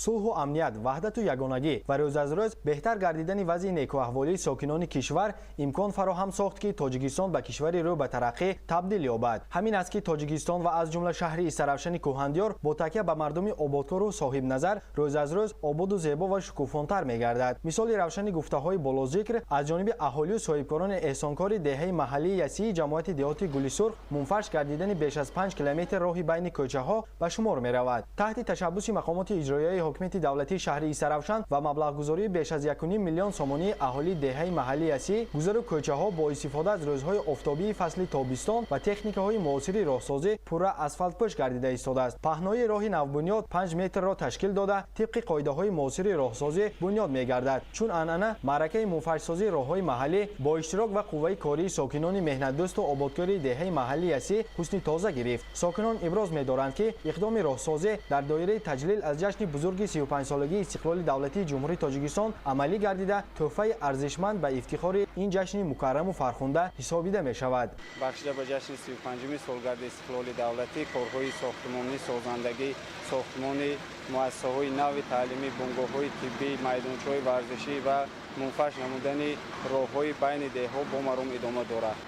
Сулҳу амният, ваҳдату ягонагӣ ва рӯз аз рӯз беҳтар гардидани вазъи некуаҳволии сокинони кишвар имкон фароҳам сохт, ки Тоҷикистон ба кишвари рӯ ба тараққӣ табдил ёбад. Ҳамин аст, ки Тоҷикистон ва аз ҷумла шаҳри Истаравшани кӯҳандиёр бо такя ба мардуми ободкору соҳибназар рӯз аз рӯз ободу зебо ва шукуфонтар мегардад. Мисоли равшани гуфтаҳои болозикр аз ҷониби аҳолию соҳибкорони эҳсонкори деҳаи маҳаллии Ясии ҷамоати деҳоти Гулисурх мунфарш гардидани беш аз 5 километр роҳи байни кӯчаҳо ба шумор меравад. Таҳти ташаббуси мақомоти иҷроияи ҳокимияти давлатии шаҳри Истаравшан ва маблағгузории беш аз 1,5 миллион сомонии аҳолии деҳаи маҳаллии Ясӣ, гузару кӯчаҳо бо истифода аз рӯзҳои офтобии фасли тобистон ва техникаҳои муосири роҳсозӣ пурра асфалтпӯш гардида истодааст. Паҳноии роҳи навбунёд 5 метрро ташкил дода, тибқи қоидаҳои муосири роҳсозӣ бунёд мегардад. Чун анъана, маъракаи мунфаршсозии роҳҳои маҳаллӣ бо иштирок ва қувваи кории сокинони меҳнатдӯсту ободкории деҳаи маҳаллии Ясӣ ҳусни тоза гирифт. Сокинон иброз медоранд, ки иқдоми роҳсозӣ дар доираи таҷлил аз ҷашни бузурги 35-солагии истиқлоли давлатии Ҷумҳурии Тоҷикистон амалӣ гардида, тӯҳфаи арзишманд ба ифтихори ин ҷашни мукарраму фархунда ҳисобида мешавад. Бахшида ба ҷашни 35-уми солгарди истиқлоли давлатӣ, корҳои сохтмонӣ, созандагӣ, сохтмони муассисаҳои нави таълимӣ, бунгоҳҳои тиббӣ, майдончаҳои варзишӣ ва мунфарш намудани роҳҳои байни деҳҳо бо маром идома дорад.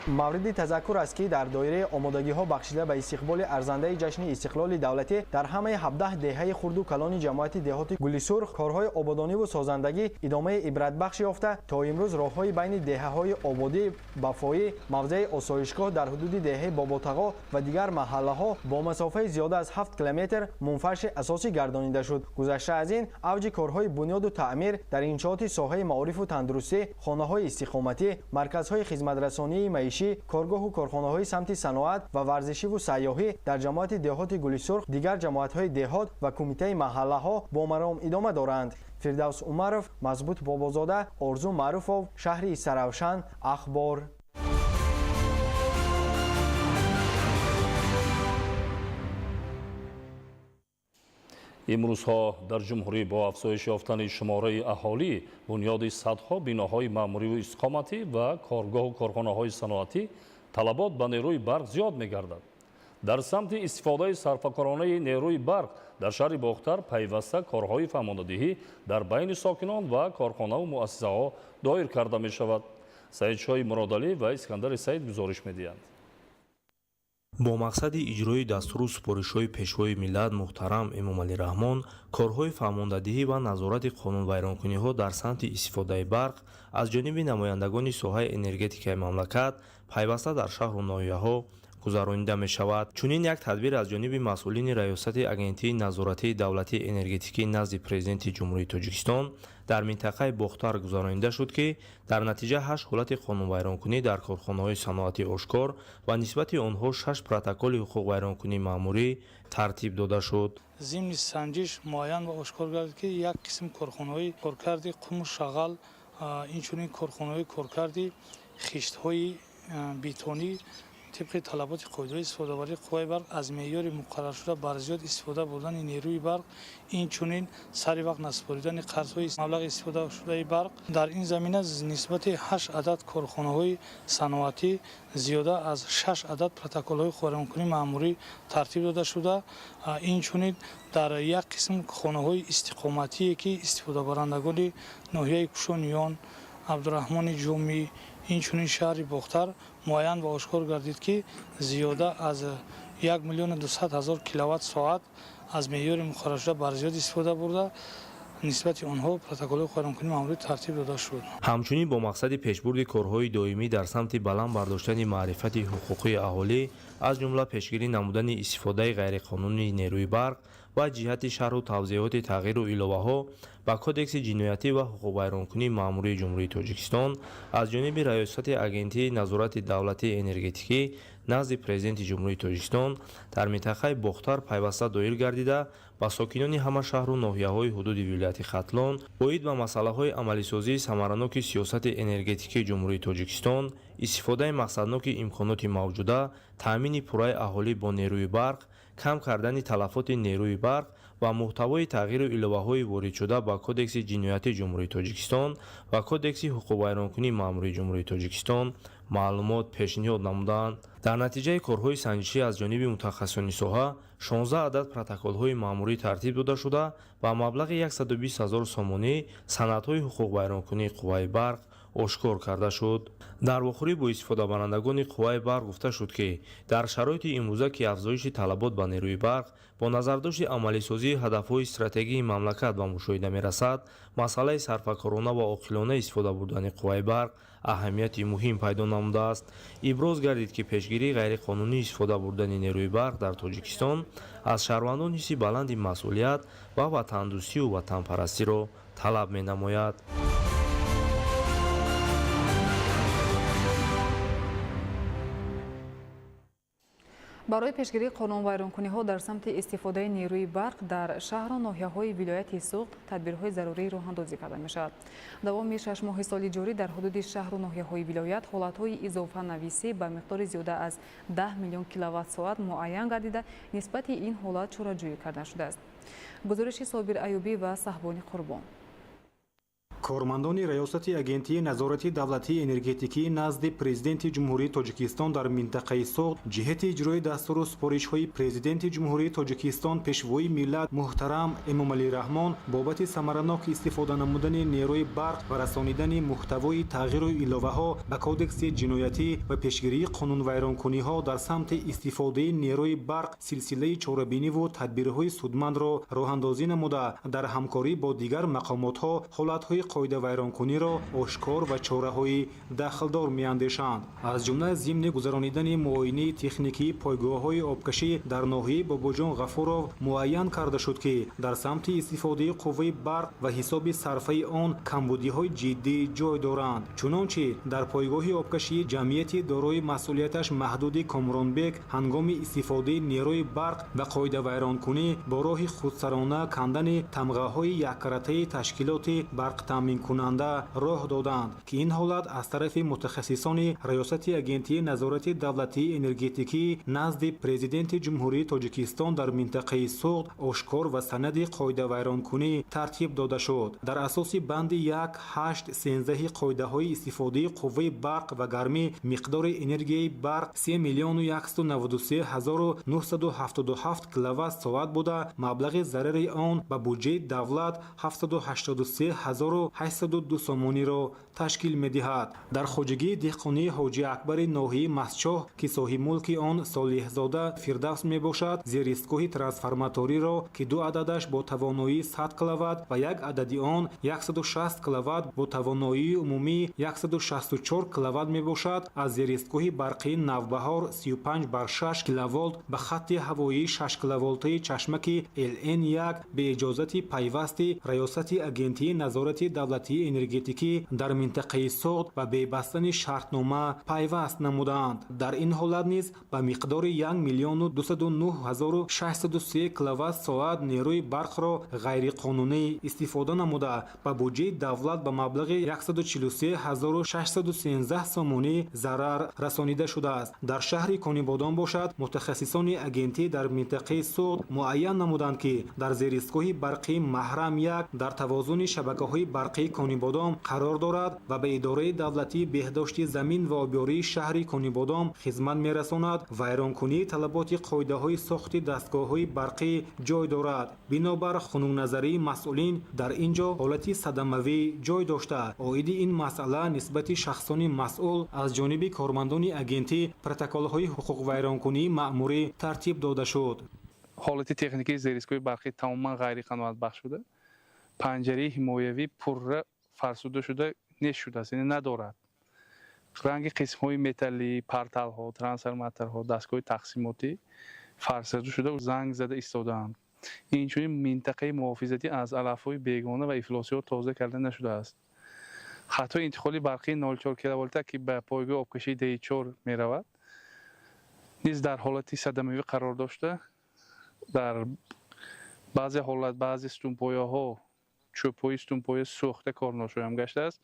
Мавриди тазаккур аст, ки дар доираи омодагиҳо бахшида ба истиқболи арзандаи ҷашни истиқлоли давлатӣ дар ҳамаи 17 деҳаи хурду калони ҷамоати деҳоти Гулисурх корҳои ободониву созандагӣ идомаи ибратбахш ёфта, то имрӯз роҳҳои байни деҳаҳои Ободӣ, Бафоӣ, мавзеи осоишгоҳ дар ҳудуди деҳаи Боботағо ва дигар маҳаллаҳо бо масофаи зиёда аз 7 километр мунфарши асосӣ гардонида шуд. Гузашта аз ин, авҷи корҳои бунёду таъмир дар иншооти соҳаи маорифу тандурустӣ, хонаҳои истиқоматӣ, марказҳои хизматрасонии маишӣ маишӣ, коргоҳу корхонаҳои самти саноат ва варзишиву сайёҳӣ дар ҷамоати деҳоти Гулисурх, дигар ҷамоатҳои деҳот ва кумитаи маҳаллаҳо бо маром идома доранд. Фирдавс Умаров, Мазбут Бобозода, Орзу Маъруфов, шаҳри Истаравшан, Ахбор. Имрӯзҳо дар ҷумҳурӣ бо афзоиш ёфтани шумораи аҳолӣ, бунёди садҳо биноҳои маъмуриву истиқоматӣ ва коргоҳу корхонаҳои саноатӣ талабот ба нерӯи барқ зиёд мегардад. Дар самти истифодаи сарфакоронаи нерӯи барқ дар шаҳри Бохтар пайваста корҳои фаҳмондадиҳӣ дар байни сокинон ва корхонаву муассисаҳо доир карда мешавад. Саидшоҳи Муродалӣ ва Искандари Саид гузориш медиҳанд. Бо мақсади иҷрои дастуру супоришҳои Пешвои миллат муҳтарам Эмомалӣ Раҳмон, корҳои фаҳмондадиҳӣ ва назорати қонунвайронкуниҳо дар самти истифодаи барқ аз ҷониби намояндагони соҳаи энергетикаи мамлакат пайваста дар шаҳру ноҳияҳо гузаронида мешавад. Чунин як тадбир аз ҷониби масъулини Раёсати Агентии назоратии давлатии энергетикӣ назди Президенти Ҷумҳурии Тоҷикистон дар минтақаи Бохтар гузаронида шуд, ки дар натиҷа 8 ҳолати қонунвайронкунӣ дар корхонаҳои саноатӣ ошкор ва нисбати онҳо 6 протоколи ҳуқуқвайронкунии маъмурӣ тартиб дода шуд. Зимни санҷиш муайян ва ошкор гардид, ки як қисм корхонаҳои коркарди қуму шағал, инчунин корхонаҳои коркарди хиштҳои бетонӣ тибқи талаботи қоидаҳои истифодабарии қувваи барқ аз меъёри муқарраршуда бар зиёд истифода бурдани нерӯи барқ, инчунин сари вақт насупоридани қарзҳои маблағи истифодашудаи барқ. Дар ин замина нисбати 8 адад корхонаҳои саноатӣ зиёда аз 6 адад протоколҳои ҳуқуқвайронкунии маъмурӣ тартиб дода шуда, инчунин дар як қисм хонаҳои истиқоматие, ки истифодабарандагони ноҳияи Кушониён, Абдураҳмони Ҷомӣ, инчунин шаҳри Бохтар муайян ва ошкор гардид, ки зиёда аз 1 200 000 киловатт соат аз меъёри муқарраршуда бар зиёд истифода бурда, нисбати онҳо протоколҳои ҳуқуқвайронкунии маъмурӣ тартиб дода шуд. Ҳамчунин бо мақсади пешбурди корҳои доимӣ дар самти баланд бардоштани маърифати ҳуқуқии аҳолӣ, аз ҷумла пешгирӣ намудани истифодаи ғайриқонунии нерӯи барқ ва ҷиҳати шарҳу тавзеҳоти тағйиру иловаҳо ба Кодекси ҷиноятӣ ва ҳуқуқвайронкунии маъмурии Ҷумҳурии Тоҷикистон аз ҷониби Раёсати Агентии назорати давлатии энергетикӣ назди Президенти Ҷумҳурии Тоҷикистон дар минтақаи Бохтар пайваста доир гардида, ба сокинони ҳама шаҳру ноҳияҳои ҳудуди вилояти Хатлон оид ба масъалаҳои амалисозии самараноки сиёсати энергетикии Ҷумҳурии Тоҷикистон, истифодаи мақсадноки имконоти мавҷуда, таъмини пурраи аҳолӣ бо нерӯи барқ, кам кардани талафоти нерӯи барқ ва муҳтавои тағйиру иловаҳои воридшуда ба Кодекси ҷиноятии Ҷумҳурии Тоҷикистон ва Кодекси ҳуқуқвайронкунии маъмурии Ҷумҳурии Тоҷикистон маълумот пешниҳод намуданд. Дар натиҷаи корҳои санҷишӣ аз ҷониби мутахассисони соҳа 16 адад протоколҳои маъмурӣ тартиб дода шуда, ба маблағи 120 000 сомонӣ санадҳои ҳуқуқвайронкунии қувваи барқ ошкор карда шуд. Дар вохӯрӣ бо истифодабарандагони қувваи барқ гуфта шуд, ки дар шароити имрӯза, ки афзоиши талабот ба нерӯи барқ бо назардошти амалисозии ҳадафҳои стратегии мамлакат ба мушоҳида мерасад, масъалаи сарфакорона ва оқилона истифода бурдани қувваи барқ аҳамияти муҳим пайдо намудааст. Иброз гардид, ки пешгирии ғайриқонунӣ истифода бурдани нерӯи барқ дар Тоҷикистон аз шаҳрвандон ҳисси баланди масъулият ва ватандӯстию ватанпарастиро талаб менамояд. Барои пешгирии қонунвайронкуниҳо дар самти истифодаи нерӯи барқ дар шаҳру ноҳияҳои вилояти Суғд тадбирҳои зарурӣ роҳандозӣ карда мешавад. Давоми 6 моҳи соли ҷорӣ дар ҳудуди шаҳру ноҳияҳои вилоят ҳолатҳои изофанависӣ ба миқдори зиёда аз 10 миллион киловатт-соат муайян гардида, нисбати ин ҳолат чораҷӯӣ карда шудааст. Гузориши Собир Аюбӣ ва Саҳбони Қурбон. Кормандони Раёсати Агентии назорати давлатии энергетикӣ назди Президенти Ҷумҳурии Тоҷикистон дар минтақаи Суғд ҷиҳати иҷрои дастуру супоришҳои Президенти Ҷумҳурии Тоҷикистон, Пешвои миллат муҳтарам Эмомалӣ Раҳмон бобати самаранок истифода намудани нерӯи барқ ва расонидани муҳтавои тағйиру иловаҳо ба Кодекси ҷиноятӣ ва пешгирии қонунвайронкуниҳо дар самти истифодаи нерӯи барқ силсилаи чорабиниву тадбирҳои судмандро роҳандозӣ намуда, дар ҳамкорӣ бо дигар мақомотҳо ҳолатҳои қоидавайронкуниро ошкор ва чораҳои дахлдор меандешанд. Аз ҷумла зимни гузаронидани муоинаи техникии пойгоҳҳои обкашӣ дар ноҳияи Бобоҷон Ғафуров муайян карда шуд, ки дар самти истифодаи қувваи барқ ва ҳисоби сарфаи он камбудиҳои ҷиддӣ ҷой доранд. Чунончи дар пойгоҳи обкашии ҷамъияти дорои масъулияташ маҳдуди Комронбек ҳангоми истифодаи нерӯи барқ ва қоидавайронкунӣ бо роҳи худсарона кандани тамғаҳои яккаратаи ташкилоти барқтаъминкунанда роҳ доданд, ки ин ҳолат аз тарафи мутахассисони Раёсати Агентии назорати давлатии энергетикӣ назди Президенти Ҷумҳурии Тоҷикистон дар минтақаи Суғд ошкор ва санади қоидавайронкунӣ тартиб дода шуд. Дар асоси банди 1.8.13 қоидаҳои истифодаи қувваи барқ ва гармӣ миқдори энергияи барқ 3 193 977 киловатт соат буда, маблағи зарари он ба буҷаи давлат 783 802 сомониро ташкил медиҳад. Дар хоҷагии деҳқонии Ҳоҷи Акбари ноҳияи Мастчоҳ, ки соҳибмулки он Солеҳзода Фирдавс мебошад, зеристгоҳи трансформаториро, ки ду ададаш бо тавоноии 100 киловатт ва як адади он 160 киловатт бо тавоноии умумии 164 киловатт мебошад, аз зеристгоҳи барқии Навбаҳор 35/6 киловолт ба хатти ҳавоии 6 киловолтаи чашмаки ЛН1 бе иҷозати пайвасти Раёсати Агентии назорати давлатии энергетикӣ дар минтақаи Суғд ва бебастани шартнома пайваст намуданд. Дар ин ҳолат низ ба миқдори 1 209 603 киловатт соат нерӯи барқро ғайриқонунӣ истифода намуда, ба буҷаи давлат ба маблағи 143 613 сомонӣ зарар расонида шудааст. Дар шаҳри Конибодом бошад, мутахассисони агентӣ дар минтақаи Суғд муайян намуданд, ки дар зеристгоҳи барқии Маҳрам 1 дар тавозуни шабакаҳои барқии Конибодом қарор дорад ва ба идораи давлатии беҳдошти замин ва обёрии шаҳри Конибодом хизмат мерасонад, вайронкунии талаботи қоидаҳои сохти дастгоҳҳои барқӣ ҷой дорад. Бинобар хунукназарии масъулин дар ин ҷо ҳолати садамавӣ ҷой дошта, оиди ин масъала нисбати шахсони масъул аз ҷониби кормандони агентӣ протоколҳои ҳуқуқвайронкунии маъмурӣ тартиб дода шуд. Ҳолати техникии зеристгоҳи барқӣ тамоман ғайриқаноатбахш шуда, панҷараи ҳимоявӣ пурра фарсуда шуда нест шудааст, яъне надорад. Ранги қисмҳои металлӣ, парталҳо, трансформаторҳо, дастгоҳи тақсимотӣ фарсуда шуда, занг зада истодаанд. Инчунин минтақаи муҳофизатӣ аз алафҳои бегона ва ифлосиҳо тоза карда нашудааст. Хатҳои интиқоли барқии 0,4 киловолта, ки ба пойгоҳи обкашии Д4 меравад, низ дар ҳолати садамавӣ қарор дошта, дар баъзе ҳолат баъзе сутунпояҳо, чӯбҳои сутунпоя сӯхта корношоям гаштааст.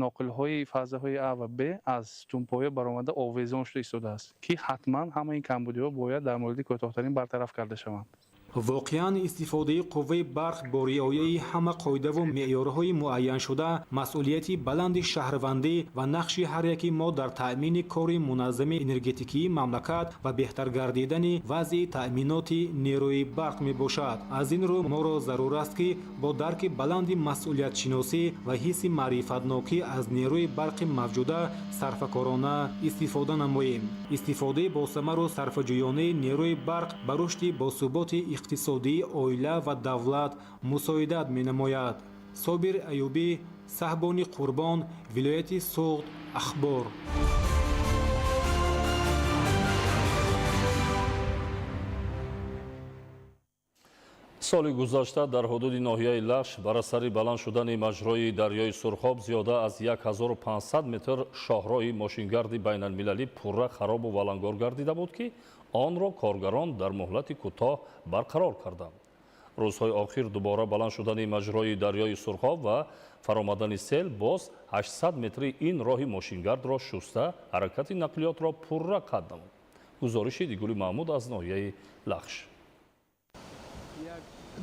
Ноқилҳои фазаҳои А ва Б аз сутунпоя баромада овезон шуда истодааст, ки ҳатман ҳамаи ин камбудиҳо бояд дар мавриди кӯтоҳтарин бартараф карда шаванд. Воқеан, истифодаи қувваи барқ бо риояи ҳама қоидаву меъёрҳои муайяншуда масъулияти баланди шаҳрвандӣ ва нақши ҳар яки мо дар таъмини кори муназзами энергетикии мамлакат ва беҳтар гардидани вазъи таъминоти нерӯи барқ мебошад. Аз ин рӯ моро зарур аст, ки бо дарки баланди масъулиятшиносӣ ва ҳисси маърифатнокӣ аз нерӯи барқи мавҷуда сарфакорона истифода намоем. Истифодаи босамару сарфаҷӯёнаи нерӯи барқ ба рушди босуботи иқтисодии оила ва давлат мусоидат менамояд. Собир Аюбӣ, Саҳбони Қурбон, вилояти Суғд, Ахбор. Соли гузашта дар ҳудуди ноҳияи Лахш бар асари баланд шудани маҷрои дарёи Сурхоб зиёда аз 1500 метр шоҳроҳи мошингарди байналмилалӣ пурра харобу валангор гардида буд, ки онро коргарон дар муҳлати кӯтоҳ барқарор карданд. Рӯзҳои охир дубора баланд шудани маҷрои дарёи Сурхоб ва фаромадани сел боз 800 метри ин роҳи мошингардро шуста, ҳаракати нақлиётро пурра қатъ намуд. Гузориши Дигули Маҳмуд аз ноҳияи Лахш.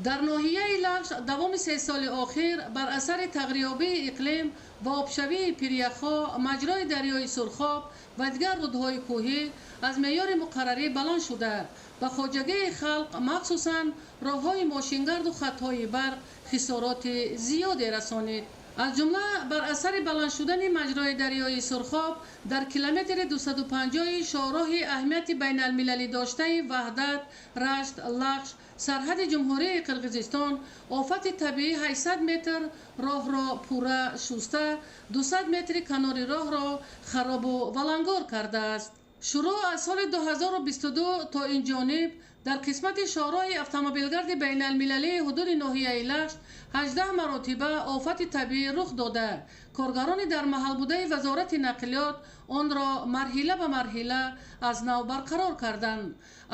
Дар ноҳияи Лахш давоми 3 соли охир бар асари тағйирёбии иқлим ва обшавии пиряхҳо маҷрои дарёи Сурхоб ва дигар рудҳои кӯҳӣ аз меъёри муқаррарӣ баланд шуда, ба хоҷагии халқ, махсусан роҳҳои мошингарду хатҳои барқ хисороти зиёде расонид. Аз ҷумла бар асари баланд шудани маҷрои дарёи Сурхоб дар километри 250 шоҳроҳи аҳамияти байналмилалӣ доштаи Ваҳдат, Рашт, Лахш, сарҳади Ҷумҳурии Қирғизистон офати табиӣ 800 метр роҳро пурра шуста, 200 метри канори роҳро харобу валангор кардааст. Шурӯъ аз соли 2022 то ин ҷониб дар қисмати шоҳроҳи автомобилгарди байналмилалии ҳудуди ноҳияи Лашт 18 маротиба офати табиӣ рух дода, коргарони дар маҳал будаи Вазорати нақлиёт онро марҳила ба марҳила аз нав барқарор карданд.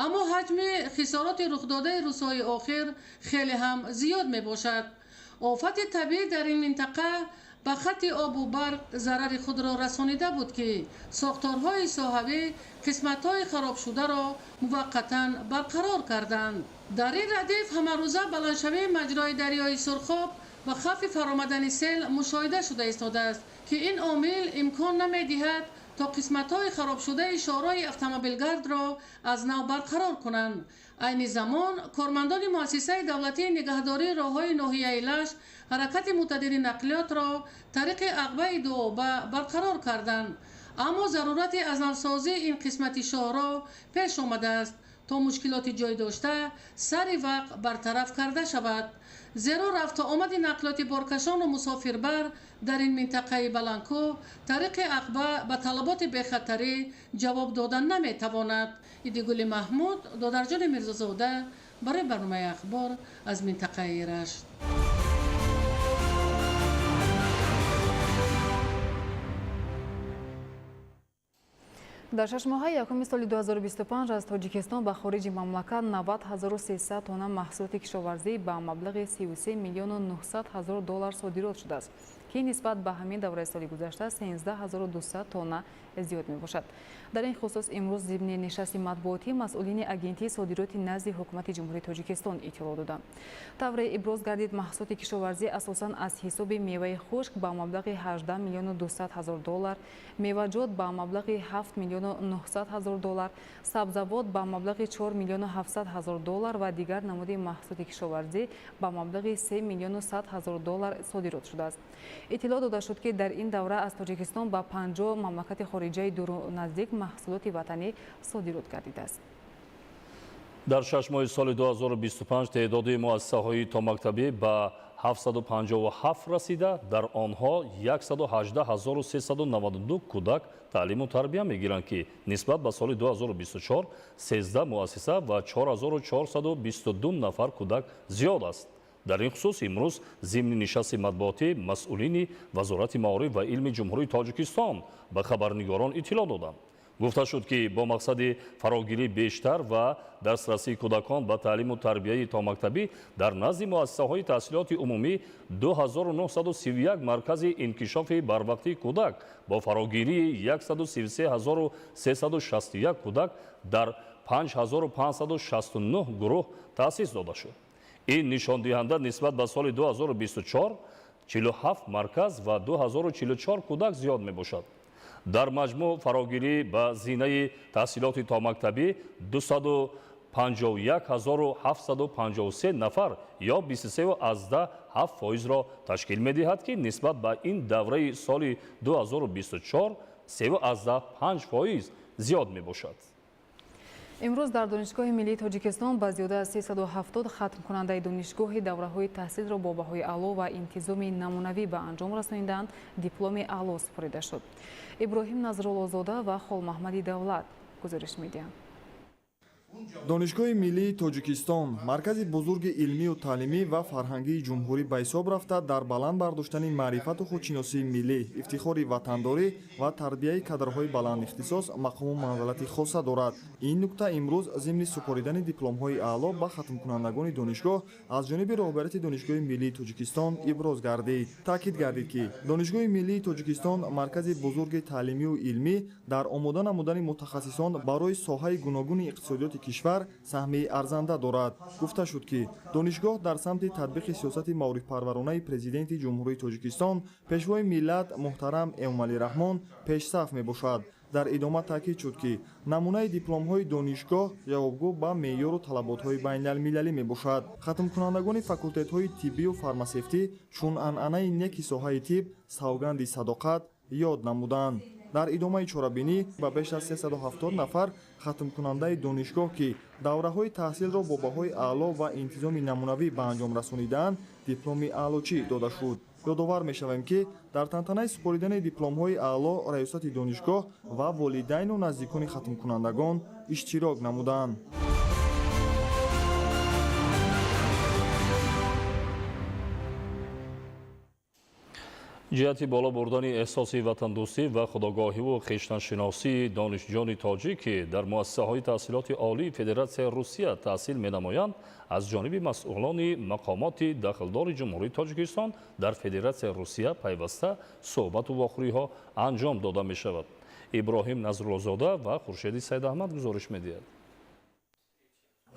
Аммо ҳаҷми хисороти рухдодаи рӯзҳои охир хеле ҳам зиёд мебошад. Офати табиӣ дар ин минтақа ба хатти обу барқ зарари худро расонида буд, ки сохторҳои соҳавӣ қисматҳои харобшударо муваққатан барқарор карданд. Дар ин радиф ҳамарӯза баландшавии маҷрои дарёи Сурхоб ва хавфи фаромадани сел мушоҳида шуда истодааст, ки ин омил имкон намедиҳад то қисматҳои харобшудаи шоҳроҳи автомобилгардро аз нав барқарор кунанд. Айни замон кормандони муассисаи давлатии нигаҳдории роҳҳои ноҳияи Лашт ҳаракати мӯътадили нақлиётро тариқи ағбаи дуоба барқарор карданд. Аммо зарурати аз навсозии ин қисмати шоҳроҳ пеш омадааст, то мушкилоти ҷой дошта сари вақт бартараф карда шавад. Зеро рафту омади нақлиёти боркашону мусофирбар дар ин минтақаи баландкӯҳ тариқи ағба ба талаботи бехатарӣ ҷавоб дода наметавонад. Идигули Маҳмуд, Додарҷони Мирзозода барои барномаи Ахбор аз минтақаи Рашт. Дар шашмоҳаи якуми соли 2025 аз Тоҷикистон ба хориҷи мамлакат 90300 тонна маҳсулоти кишоварзӣ ба маблағи 33 миллиону 900 ҳазор доллар содирот шудааст, ки нисбат ба ҳамин давраи соли гузашта 13200 тонна зиёд мебошад. Дар ин хусус имрӯз зимни нишасти матбуотӣ масъулини Агентии содироти назди Ҳукумати Ҷумҳурии Тоҷикистон иттилоъ доданд. Тавре иброз гардид, маҳсулоти кишоварзӣ асосан аз ҳисоби меваи хушк ба маблағи 18 миллиону 200 ҳазор доллар, меваҷот ба маблағи 7 миллиону 900 ҳазор доллар, сабзавот ба маблағи 4 миллиону 700 ҳазор доллар ва дигар намуди маҳсулоти кишоварзӣ ба маблағи 3 миллиону 100 ҳазор доллар содирот шудааст. Иттилоъ дода шуд, ки дар ин давра аз Тоҷикистон ба 50 мамлакати хориҷаи дуру наздик маҳсулоти ватанӣ содирот гардидааст. Дар 6 моҳи соли 2025 теъдоди муассисаҳои томактабӣ ба 757 расида, дар онҳо 118392 кӯдак таълиму тарбия мегиранд, ки нисбат ба соли 2024 13 муассиса ва 4422 нафар кӯдак зиёд аст. Дар ин хусус имрӯз зимни нишасти матбуотӣ масъулини Вазорати маориф ва илми Ҷумҳурии Тоҷикистон ба хабарнигорон иттилоъ доданд. Гуфта шуд, ки бо мақсади фарогирии бештар ва дастрасии кӯдакон ба таълиму тарбияи томактабӣ дар назди муассисаҳои таҳсилоти умумӣ 2931 маркази инкишофи барвақтии кӯдак бо фарогирии 133361 кӯдак дар 5569 гурӯҳ таъсис дода шуд. Ин нишондиҳанда нисбат ба соли 2024 47 марказ ва 2044 кӯдак зиёд мебошад. Дар маҷмӯъ фарогирӣ ба зинаи таҳсилоти томактабӣ 251753 нафар ё 23,7%-ро ташкил медиҳад, ки нисбат ба ин давраи соли 2024 3,5% зиёд мебошад. Имрӯз дар Донишгоҳи миллии Тоҷикистон ба зиёда аз 370 хатмкунандаи донишгоҳи давраҳои таҳсилро бо баҳои аъло ва интизоми намунавӣ ба анҷом расонидаанд дипломи аъло супорида шуд. Иброҳим Назруллозода ва Холмаҳмади Давлат гузориш медиҳанд. Донишгоҳи миллии Тоҷикистон маркази бузурги илмию таълимӣ ва фарҳангии ҷумҳурӣ ба ҳисоб рафта, дар баланд бардоштани маърифату худшиносии миллӣ, ифтихори ватандорӣ ва тарбияи кадрҳои баландихтисос мақому манзалати хоса дорад. Ин нукта имрӯз зимни супоридани дипломҳои аъло ба хатмкунандагони донишгоҳ аз ҷониби роҳбарияти Донишгоҳи миллии Тоҷикистон иброз гардид. Таъкид гардид, ки Донишгоҳи миллии Тоҷикистон маркази бузурги таълимию илмӣ дар омода намудани мутахассисон барои соҳаи гуногуни иқтисодиёти кишвар саҳми арзанда дорад. Гуфта шуд, ки донишгоҳ дар самти татбиқи сиёсати маорифпарваронаи Президенти Ҷумҳурии Тоҷикистон, Пешвои миллат муҳтарам Эмомалӣ Раҳмон пешсаф мебошад. Дар идома таъкид шуд, ки намунаи дипломҳои донишгоҳ ҷавобгӯ ба меъёру талаботҳои байналмилалӣ мебошад. Хатмкунандагони факултетҳои тиббию фармасевтӣ чун анъанаи неки соҳаи тиб савганди садоқат ёд намуданд. Дар идомаи чорабинӣ ба беш аз 370 нафар хатмкунандаи донишгоҳ, ки давраҳои таҳсилро бо баҳои аъло ва интизоми намунавӣ ба анҷом расонидаанд, дипломи аълочӣ дода шуд. Ёдовар мешавем, ки дар тантанаи супоридани дипломҳои аъло раёсати донишгоҳ ва волидайну наздикони хатмкунандагон иштирок намуданд. Ҷиҳати боло бурдани эҳсоси ватандӯстӣ ва худогоҳиву хештаншиносии донишҷӯёни тоҷик, ки дар муассисаҳои таҳсилоти олии Федератсияи Русия таҳсил менамоянд, аз ҷониби масъулони мақомоти дахлдори Ҷумҳурии Тоҷикистон дар Федератсияи Русия пайваста суҳбату вохӯриҳо анҷом дода мешавад. Иброҳим Назруллозода ва Хуршеди Сайдаҳмад гузориш медиҳад.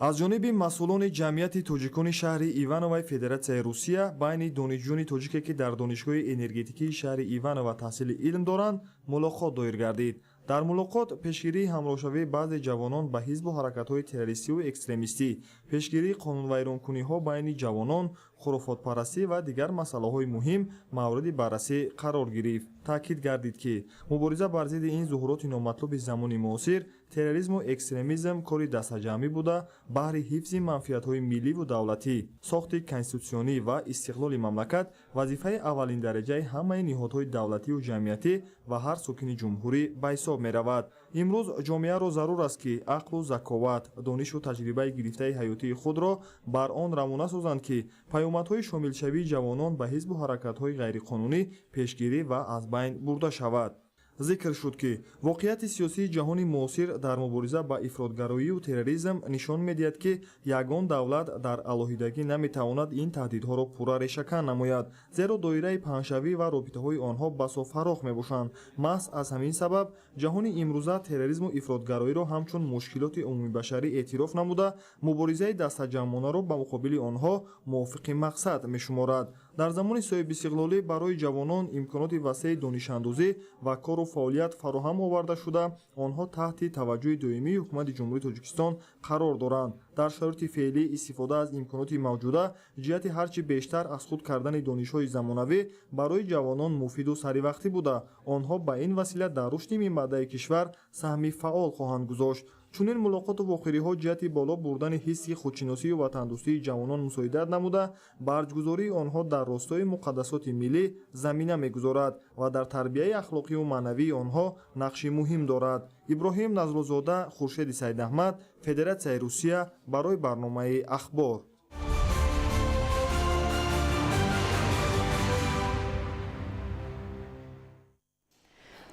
Аз ҷониби масъулони ҷамъияти тоҷикони шаҳри Ивановаи Федератсияи Русия байни донишҷӯёни тоҷике, ки дар донишгоҳи энергетикии шаҳри Иванова таҳсили илм доранд, мулоқот доир гардид. Дар мулоқот пешгирии ҳамроҳшавии баъзе ҷавонон ба ҳизбу ҳаракатҳои террористиву экстремистӣ, пешгирии қонунвайронкуниҳо байни ҷавонон, хурофотпарастӣ ва дигар масъалаҳои муҳим мавриди баррасӣ қарор гирифт. Таъкид гардид, ки мубориза бар зидди ин зуҳуроти номатлуби замони муосир, терроризму экстремизм кори дастаҷамъӣ буда, баҳри ҳифзи манфиатҳои милливу давлатӣ, сохти конститутсионӣ ва истиқлоли мамлакат вазифаи аввалиндараҷаи ҳамаи ниҳодҳои давлатию ҷамъиятӣ ва ҳар сокини ҷумҳурӣ ба ҳисоб меравад. Имрӯз ҷомеаро зарур аст, ки ақлу заковат, донишу таҷрибаи гирифтаи ҳаётии худро бар он равона созанд, ки паёмадҳои шомилшавии ҷавонон ба ҳизбу ҳаракатҳои ғайриқонунӣ пешгирӣ ва аз байн бурда шавад. Зикр шуд, ки воқеияти сиёсии ҷаҳони муосир дар мубориза ба ифротгароию терроризм нишон медиҳад, ки ягон давлат дар алоҳидагӣ наметавонад ин таҳдидҳоро пурра решакан намояд, зеро доираи паҳншавӣ ва робитаҳои онҳо басо фарох мебошанд. Маҳз аз ҳамин сабаб ҷаҳони имрӯза терроризму ифротгароиро ҳамчун мушкилоти умумибашарӣ эътироф намуда, муборизаи дастаҷамъонаро ба муқобили онҳо мувофиқи мақсад мешуморад. Дар замони соҳибистиқлолӣ барои ҷавонон имконоти васеи донишандӯзӣ ва кору фаъолият фароҳам оварда шуда, онҳо таҳти таваҷҷӯҳи доимии ҳукумати Ҷумҳурии Тоҷикистон қарор доранд. Дар шароити феълӣ истифода аз имконоти мавҷуда ҷиҳати ҳарчи бештар аз худ кардани донишҳои замонавӣ барои ҷавонон муфиду саривақтӣ буда, онҳо ба ин васила дар рушди минбаъдаи кишвар саҳми фаъол хоҳанд гузошт. Чунин мулоқоту вохӯриҳо ҷиҳати боло бурдани ҳисси худшиносию ватандӯстии ҷавонон мусоидат намуда, ба арҷгузории онҳо дар ростои муқаддасоти миллӣ замина мегузорад ва дар тарбияи ахлоқию маънавии онҳо нақши муҳим дорад. Иброҳим Назруллозода, Хуршеди Сайдаҳмад, Федератсияи Русия, барои барномаи Ахбор.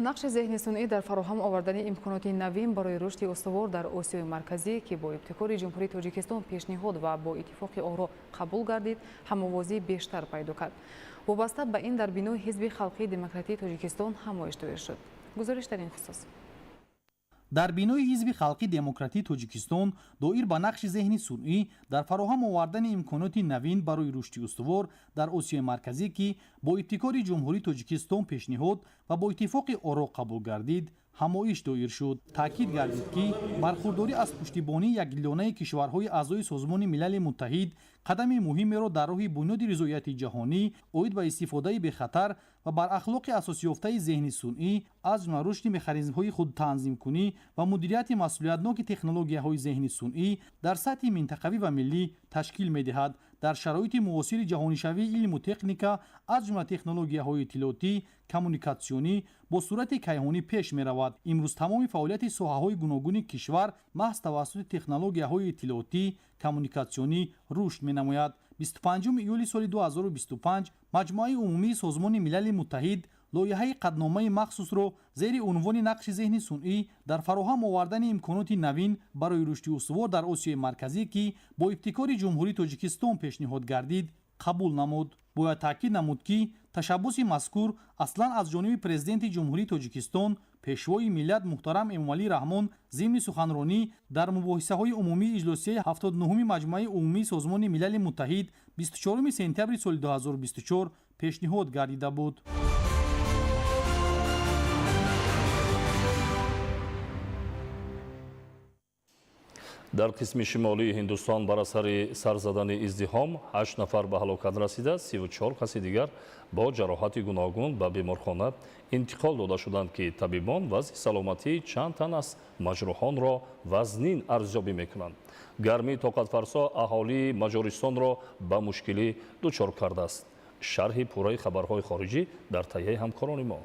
Нақши зеҳни сунъӣ дар фароҳам овардани имконоти навин барои рушди устувор дар Осиёи Марказӣ, ки бо ибтикори Ҷумҳурии Тоҷикистон пешниҳод ва бо иттифоқи оро қабул гардид, ҳамовозӣ бештар пайдо кард. Вобаста ба ин дар бинои Ҳизби халқии демократии Тоҷикистон ҳамоиш доир шуд. Гузориш дар ин хусус. Дар бинои Ҳизби халқи демократии Тоҷикистон доир ба нақши зеҳни сунъӣ дар фароҳам овардани имконоти навин барои рушди устувор дар Осиёи Марказӣ, ки бо ибтикори Ҷумҳурии Тоҷикистон пешниҳод ва бо иттифоқи оро қабул гардид, ҳамоиш доир шуд. Таъкид гардид, ки бархурдорӣ аз пуштибонии якдилонаи кишварҳои аъзои Созмони Милали Муттаҳид қадами муҳимеро дар роҳи бунёди ризояти ҷаҳонӣ оид ба истифодаи бехатар ва бар ахлоқи асосёфтаи зеҳни сунъӣ, аз ҷумла рушди механизмҳои худтанзимкунӣ ва мудирияти масъулиятноки технологияҳои зеҳни сунъӣ дар сатҳи минтақавӣ ва миллӣ ташкил медиҳад. Дар шароити муосири ҷаҳонишавии илму техника, аз ҷумла технологияҳои иттилоотӣ, коммуникатсионӣ бо суръати кайҳонӣ пеш меравад. Имрӯз тамоми фаъолияти соҳаҳои гуногуни кишвар маҳз тавассути технологияҳои иттилоотӣ, коммуникатсионӣ рушд менамояд. 25 июли соли 2025 Маҷмӯаи умумии Созмони Милали Муттаҳид лоиҳаи қадномаи махсусро зери унвони нақши зеҳни сунъӣ дар фароҳам овардани имконоти навин барои рушди устувор дар Осиёи Марказӣ, ки бо ибтикори Ҷумҳурии Тоҷикистон пешниҳод гардид, қабул намуд. Бояд таъкид намуд, ки ташаббуси мазкур аслан аз ҷониби Президенти Ҷумҳурии Тоҷикистон, Пешвои миллат муҳтарам Эмомалӣ Раҳмон зимни суханронӣ дар мубоҳисаҳои умумии иҷлосияи 79-уми Маҷмӯаи умумии Созмони Милали Муттаҳид 24 сентябри соли 2024 пешниҳод гардида буд. Дар қисми шимолии Ҳиндустон бар асари сар задани издиҳом 8 нафар ба ҳалокат расида, 34 каси дигар бо ҷароҳати гуногун ба беморхона интиқол дода шуданд, ки табибон вазъи саломатии чанд тан аз маҷрӯҳонро вазнин арзёбӣ мекунанд. Гармии тоқатфарсо аҳолии Маҷористонро ба мушкилӣ дучор кардааст. Шарҳи пурраи хабарҳои хориҷӣ дар таҳияи ҳамкорони мо.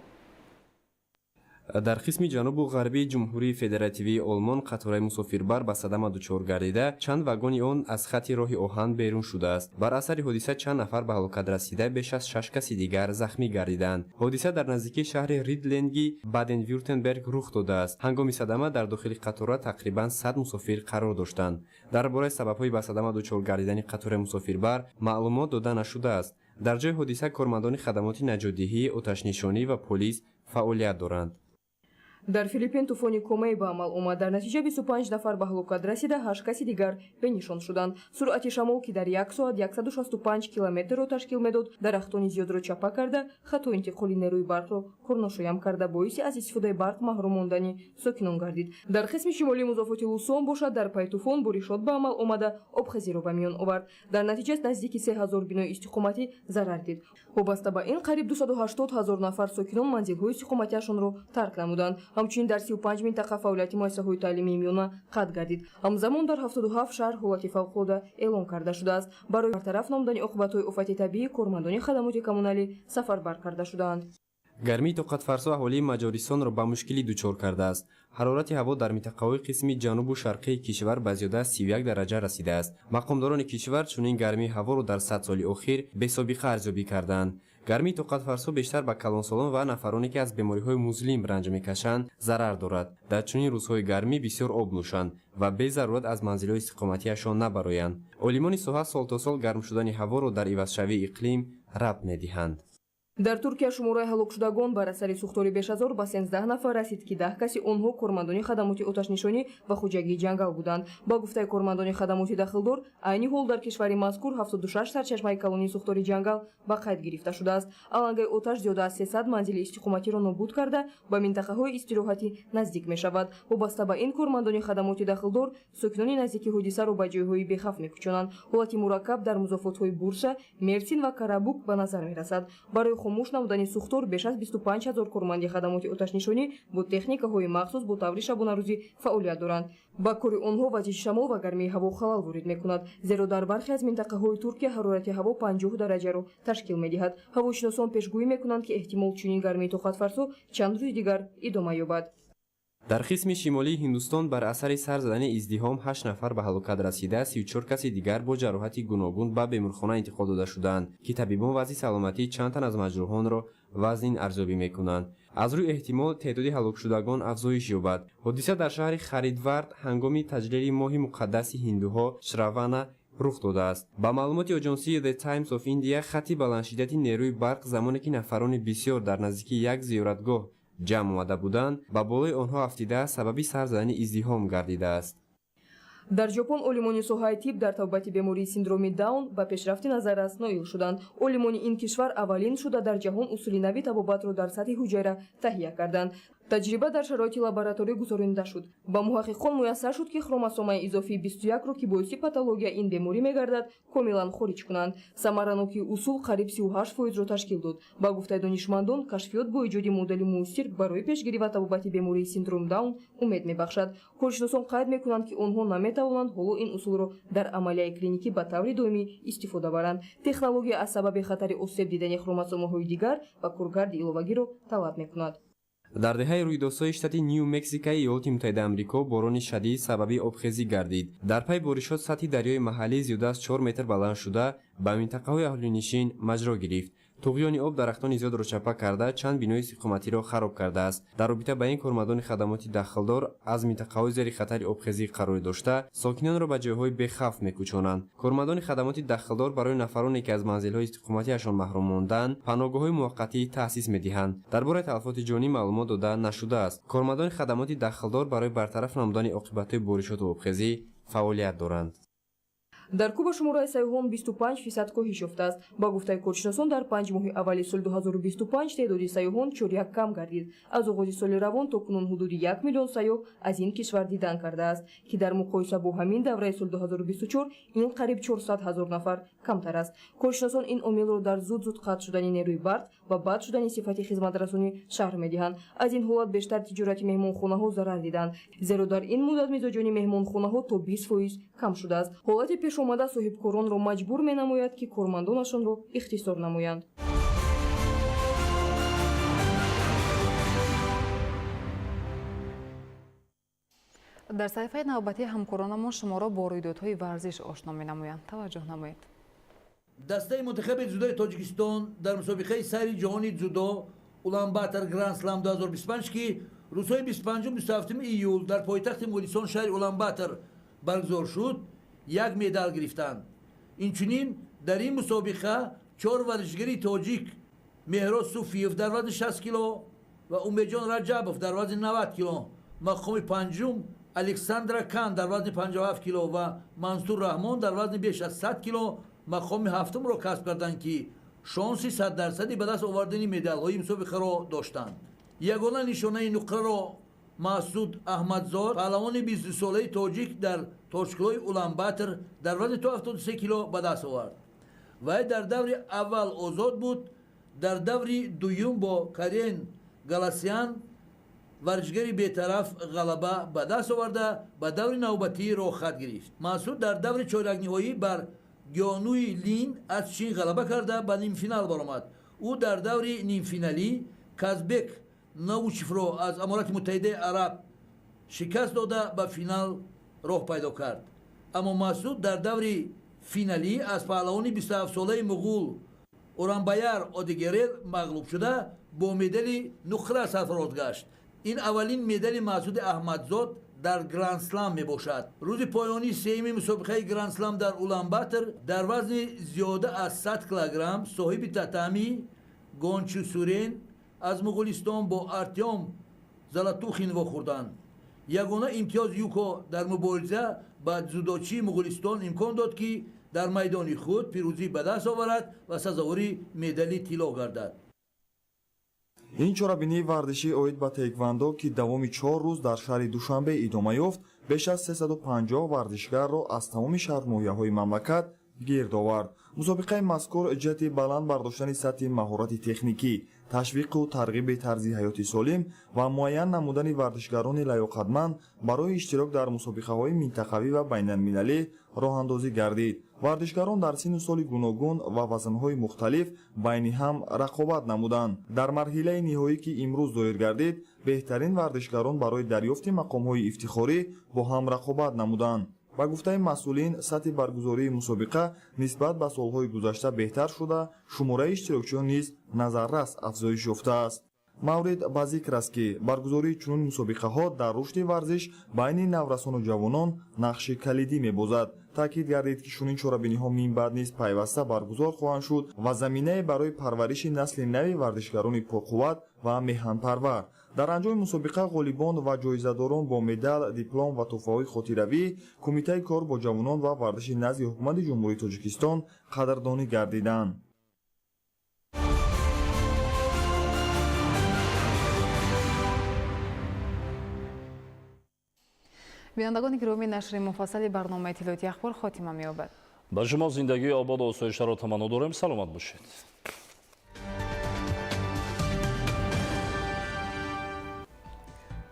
Дар қисми ҷанубу ғарбии Ҷумҳурии Федеративии Олмон қатораи мусофирбар ба садама дучор гардида, чанд вагони он аз хатти роҳи оҳан берун шудааст. Бар асари ҳодиса чанд нафар ба ҳалокат расида, беш аз 6 каси дигар захмӣ гардиданд. Ҳодиса дар наздикии шаҳри Ридлинги Баден-Вюртемберг рух додааст. Ҳангоми садама дар дохили қатора тақрибан 100 мусофир қарор доштанд. Дар бораи сабабҳои ба садама дучор гардидани қатораи мусофирбар маълумот дода нашудааст. Дар ҷои ҳодиса кормандони хадамоти наҷотдиҳӣ, оташнишонӣ ва полис фаъолият доранд. Дар Филиппин тӯфони Комей ба амал омад. Дар натиҷа 25 нафар ба ҳалокат расида, 8 каси дигар бенишон шуданд. Суръати шамол, ки дар як соат 165 километрро ташкил медод, дарахтони зиёдро чапа карда, хату интиқоли нерӯи барқро корношоям карда, боиси аз истифодаи барқ маҳрум мондани сокинон гардид. Дар қисми шимолии музофоти Лусон бошад, дар пай тӯфон боришот ба амал омада, обхезиро ба миён овард. Дар натиҷа наздики 3000 бинои истиқоматӣ зарар дид. Вобаста ба ин қариб 280 ҳазор нафар сокинон манзилҳои истиқоматиашонро тарк намуданд. Ҳамчунин дар 35 минтақа фаъолияти муассисаҳои таълимии миёна қатъ гардид. Ҳамзамон дар 77 шаҳр ҳолати фавқулода эълон карда шудааст. Барои бартараф намудани оқибатҳои офати табиӣ кормандони хадамоти коммуналӣ сафарбар карда шудаанд. Гармии тоқатфарсо аҳолии Маҷористонро ба мушкилӣ дучор кардааст. Ҳарорати ҳаво дар минтақаҳои қисми ҷанубу шарқии кишвар ба зиёда аз 31 дараҷа расидааст. Мақомдорони кишвар чунин гармии ҳаворо дар 100 соли охир бесобиқа арзёбӣ карданд. Гармии тоқатфарсо бештар ба калонсолон ва нафароне, ки аз бемориҳои музлим ранҷ мекашанд, зарар дорад. Дар чунин рӯзҳои гармӣ бисёр об нӯшанд ва безарурат аз манзилҳои истиқоматиашон набароянд. Олимони соҳа сол то сол гарм шудани ҳаворо дар ивазшавии иқлим рабт медиҳанд. Дар Туркия шумораи ҳалокшудагон бар асари сӯхтори бешазор ба 13 нафар расид, ки 10 каси онҳо кормандони хадамоти оташнишонӣ ва хоҷагии ҷангал буданд. Ба гуфтаи кормандони хадамоти дахлдор, айни ҳол дар кишвари мазкур 76 сарчашмаи калони сӯхтори ҷангал ба қайд гирифта шудааст. Алангаи оташ зиёда аз 300 манзили истиқоматиро нобуд карда, ба минтақаҳои истироҳатӣ наздик мешавад. Вобаста ба ин кормандони хадамоти дахлдор сокинони наздики ҳодисаро ба ҷойҳои бехавф мекӯчонанд. Ҳолати мураккаб дар музофотҳои Бурса, Мерсин ва Карабук ба назар мерасад. Барои хомӯш намудани сӯхтор беш аз 25 ҳазор корманди хадамоти оташнишонӣ бо техникаҳои махсус бо таври шабонарӯзӣ фаъолият доранд. Ба кори онҳо вазиши шамол ва гармии ҳаво халал ворид мекунад, зеро дар бархе аз минтақаҳои Туркия ҳарорати ҳаво 50 дараҷаро ташкил медиҳад. Ҳавошиносон пешгӯӣ мекунанд, ки эҳтимол чунин гармии тоқатфарсо чанд рӯзи дигар идома ёбад. Дар қисми шимолии Ҳиндустон бар асари сар задани издиҳом 8 нафар ба ҳалокат расида, 34 каси дигар бо ҷароҳати гуногун ба беморхона интиқол дода шуданд, ки табибон вазъи саломатии чанд тан аз маҷрӯҳонро вазнин арзёбӣ мекунанд. Аз рӯи эҳтимол теъдоди ҳалокшудагон афзоиш ёбад. Ҳодиса дар шаҳри Харидвард ҳангоми таҷлили моҳи муқаддаси ҳиндуҳо Шравана рух додааст. Ба маълумоти оҷонсии The Times of India, хатти баландшиддати нерӯи барқ замоне ки нафарони бисёр дар наздикии як зиёратгоҳ ҷамъ омада буданд, ба болои онҳо афтида, сабаби сар задани издиҳом гардидааст. Дар Ҷопон олимони соҳаи тиб дар табобати бемории синдроми Даун ба пешрафти назаррас ноил шуданд. Олимони ин кишвар аввалин шуда дар ҷаҳон усули нави табобатро дар сатҳи ҳуҷайра таҳия карданд. Таҷриба дар шароити лабораторӣ гузаронида шуд. Ба муҳаққиқон муяссар шуд, ки хромосомаи изофии 21-ро, ки боиси патология ин беморӣ мегардад, комилан хориҷ кунанд. Самаранокии усул қариб 38%-ро ташкил дод. Ба гуфтаи донишмандон, кашфиёт бо эҷоди модели муассир барои пешгирӣ ва табобати бемории синдром Даун умед мебахшад. Коршиносон қайд мекунанд, ки онҳо наметавонанд ҳоло ин усулро дар амалияи клиникӣ ба таври доимӣ истифода баранд. Технология аз сабаби хатари осеб дидани хромосомаҳои дигар ва коркарди иловагиро талаб мекунад. Дар деҳаи рӯйдодсои штати Ню Мексикаи Иёлоти Муттаҳидаи Амрико борони шадид сабаби обхезӣ гардид. Дар пай боришот сатҳи дарёи маҳаллӣ зиёда аз 4 метр баланд шуда, ба минтақаҳои аҳолинишин маҷро гирифт. Туғёни об дарахтони зиёдро чапа карда, чанд бинои истиқоматиро хароб кардааст. Дар робита ба ин кормандони хадамоти дахлдор аз минтақаҳои зери хатари обхезӣ қарор дошта, сокинонро ба ҷойҳои бехавф мекӯчонанд. Кормандони хадамоти дахлдор барои нафароне, ки аз манзилҳои истиқоматиашон маҳрум монданд, паноҳгоҳҳои муваққатӣ таъсис медиҳанд. Дар бораи талафоти ҷонӣ маълумот дода нашудааст. Кормандони хадамоти дахлдор барои бартараф намудани оқибатҳои боришоту обхезӣ фаъолият доранд. Дар Куба шумораи сайёҳон 25% коҳиш ёфтааст. Ба гуфтаи коршиносон, дар 5 моҳи аввали соли 2025 теъдоди сайёҳон чоряк кам гардид. Аз оғози соли равон то кунун ҳудуди 1 миллион сайёҳ аз ин кишвар дидан кардааст, ки дар муқоиса бо ҳамин давраи соли 2024 ин қариб 400 ҳазор нафар камтар аст. Коршиносон ин омилро дар зуд-зуд қатъ шудани нерӯи барқ ва бад шудани сифати хизматрасонӣ шарҳ медиҳанд. Аз ин ҳолат бештар тиҷорати меҳмонхонаҳо зарар диданд, зеро дар ин муддат мизоҷони меҳмонхонаҳо то 20% кам шудааст. Ҳолати пешомада соҳибкоронро маҷбур менамояд, ки кормандонашонро ихтисор намоянд. Дар саҳифаи навбатии ҳамкоронамон шуморо бо рӯйдодҳои варзиш ошно менамоянд. Таваҷҷӯҳ намоед. Дастаи мунтахаби дзюдои Тоҷикистон дар мусобиқаи сайри ҷаҳони дзюдо Уланбатор Гранд Слам 2025, ки рӯзҳои 25-27 июл дар пойтахти Моғулистон шаҳри Уланбатор баргузор шуд, як медал гирифтанд. Инчунин дар ин мусобиқа 4 варзишгари тоҷик Меҳрод Суфиев дар вазни 60 кило ва Умедҷон Раҷабов дар вазни 90 кило, мақоми панҷум Александра Кан дар вазни 57 кило ва Мансур Раҳмон дар вазни беш аз 100 кило мақоми ҳафтумро касб карданд, ки шонси 100% ба даст овардани медалҳои мусобиқаро доштанд. Ягона нишонаи нуқраро Масуд Аҳмадзод, паҳлавони 22-солаи тоҷик дар тошкилои Уланбатор дар вазни то 73 кило ба даст овард. Вай дар даври аввал озод буд, дар даври дуюм бо Карен Галасян варзишгари бетараф ғалаба ба даст оварда ба даври навбатӣ роҳхат гирифт. Масуд дар даври чорякниҳоӣ бар Гёнуи Лин аз Чин ғалаба карда ба нимфинал баромад. Ӯ дар даври нимфиналӣ Казбек Научевро аз Аморати Муттаҳидаи Араб шикаст дода ба финал роҳ пайдо кард. Аммо Масуд дар даври финалӣ аз паҳлавони 27-солаи муғул Оранбаяр Одигерел мағлуб шуда бо медали нуқра сарфароз гашт. Ин аввалин медали Масуди Аҳмадзод дар Гранд-слам мебошад. Рӯзи поёнии сеюми мусобиқаи Гранд-слам дар Уланбатор дар вазни зиёда аз 100 килограмм соҳиби татами Гончусурен аз Муғулистон бо Артём Залатухин вохӯрданд. Ягона имтиёз Юко дар мубориза ба дзюдочии Муғулистон имкон дод, ки дар майдони худ пирӯзӣ ба даст оварад ва сазовори медали тилло гардад. Ин чорабинии варзишӣ оид ба таеквондо, ки давоми 4 рӯз дар шаҳри Душанбе идома ёфт, беш аз 350 варзишгарро аз тамоми шаҳрноҳияҳои мамлакат гирд овард. Мусобиқаи мазкур ҷиҳати баланд бардоштани сатҳи маҳорати техникӣ, ташвиқу тарғиби тарзи ҳаёти солим ва муайян намудани варзишгарони лаёқатманд барои иштирок дар мусобиқаҳои минтақавӣ ва байналмилалӣ роҳандозӣ гардид. Варзишгарон дар синну соли гуногун ва вазнҳои мухталиф байни ҳам рақобат намуданд. Дар марҳилаи ниҳоӣ, ки имрӯз доир гардид, беҳтарин варзишгарон барои дарёфти мақомҳои ифтихорӣ бо ҳам рақобат намуданд. Ба гуфтаи масъулин, сатҳи баргузории мусобиқа нисбат ба солҳои гузашта беҳтар шуда, шумораи иштирокчиён низ назаррас афзоиш ёфтааст. Маврид ба зикр аст, ки баргузории чунин мусобиқаҳо дар рушди варзиш байни наврасону ҷавонон нақши калидӣ мебозад. Таъкид гардид, ки чунин чорабиниҳо минбаъд низ пайваста баргузор хоҳанд шуд ва заминае барои парвариши насли нави варзишгарони пурқувват ва меҳанпарвар. Дар анҷоми мусобиқа ғолибон ва ҷоизадорон бо медал, диплом ва тӯҳфаҳои хотиравӣ Кумитаи кор бо ҷавонон ва варзиши назди Ҳукумати Ҷумҳурии Тоҷикистон қадрдонӣ гардиданд. Бинандагони гиромӣ, нашри муфассали барномаи иттилоотии ахбор хотима меёбад. Ба шумо зиндагии ободу осоишаро таманно дорем. Саломат бошед.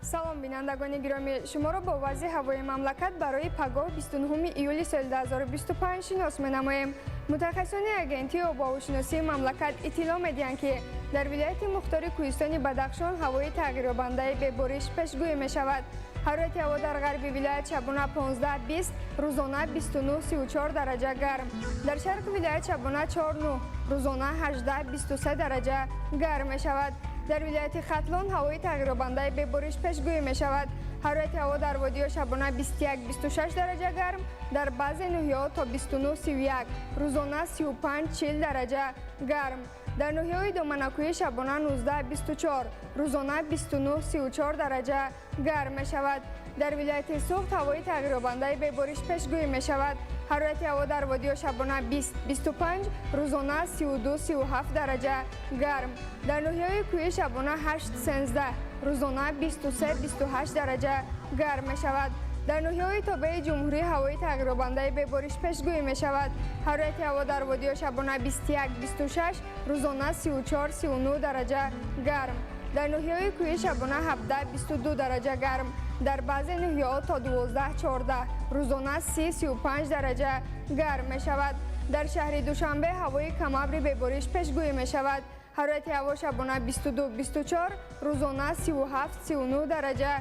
Салом, бинандагони гиромӣ, шуморо бо вазъи ҳавои мамлакат барои пагоҳ 29 июли соли 2025 шинос менамоем. Мутахассисони агентии обуҳавошиносии мамлакат иттилоъ медиҳанд, ки дар вилояти мухтори кӯҳистони Бадахшон ҳавои тағйирёбандаи бебориш пешгӯӣ мешавад. Ҳарорати ҳаво дар ғарби вилоят шабона 15-20, рӯзона 29-34 дараҷа гарм. Дар шарқи вилоят шабона 4-9, рӯзона 18-23 дараҷа гарм мешавад. Дар вилояти Хатлон ҳавои тағйирёбандаи бебориш пешгӯӣ мешавад. Ҳарорати ҳаво дар водиҳо шабона 21-26 дараҷа гарм, дар баъзе ноҳияҳо то 29-31, рӯзона 35-40 дараҷа гарм. Дар ноҳияҳои доманакӯҳӣ шабона 19-24, рӯзона 29-34 дараҷа гарм мешавад. Дар вилояти Суғд ҳавои тағйирёбандаи бебориш пешгӯӣ мешавад. Ҳарорати ҳаво дар водиҳо шабона 20-25, рӯзона 32-37 дараҷа гарм. Дар ноҳияҳои кӯҳӣ шабона 8-13, рӯзона 23-28 дараҷа гарм мешавад. Дар ноҳияҳои тобеи ҷумҳурӣ ҳавои тағйирёбандаи бебориш пешгӯӣ мешавад. Ҳарорати ҳаво дар водиҳо шабона 21-26, рӯзона 34-39 дараҷа гарм. Дар ноҳияҳои кӯҳӣ шабона 17-22 дараҷа гарм. Дар баъзе ноҳияҳо то 12-14, рӯзона 30-35 дараҷа гарм мешавад. Дар шаҳри Душанбе ҳавои камабри бебориш пешгӯӣ мешавад. Ҳарорати ҳаво шабона 22-24, рӯзона 37-39 дараҷа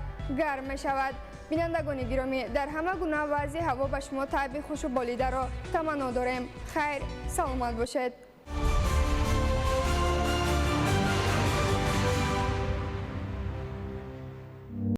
гарм мешавад. Бинандагони гиромӣ, дар ҳама гуна вазъи ҳаво ба шумо таъби хушу болидаро таманно дорем. Хайр, саломат бошед.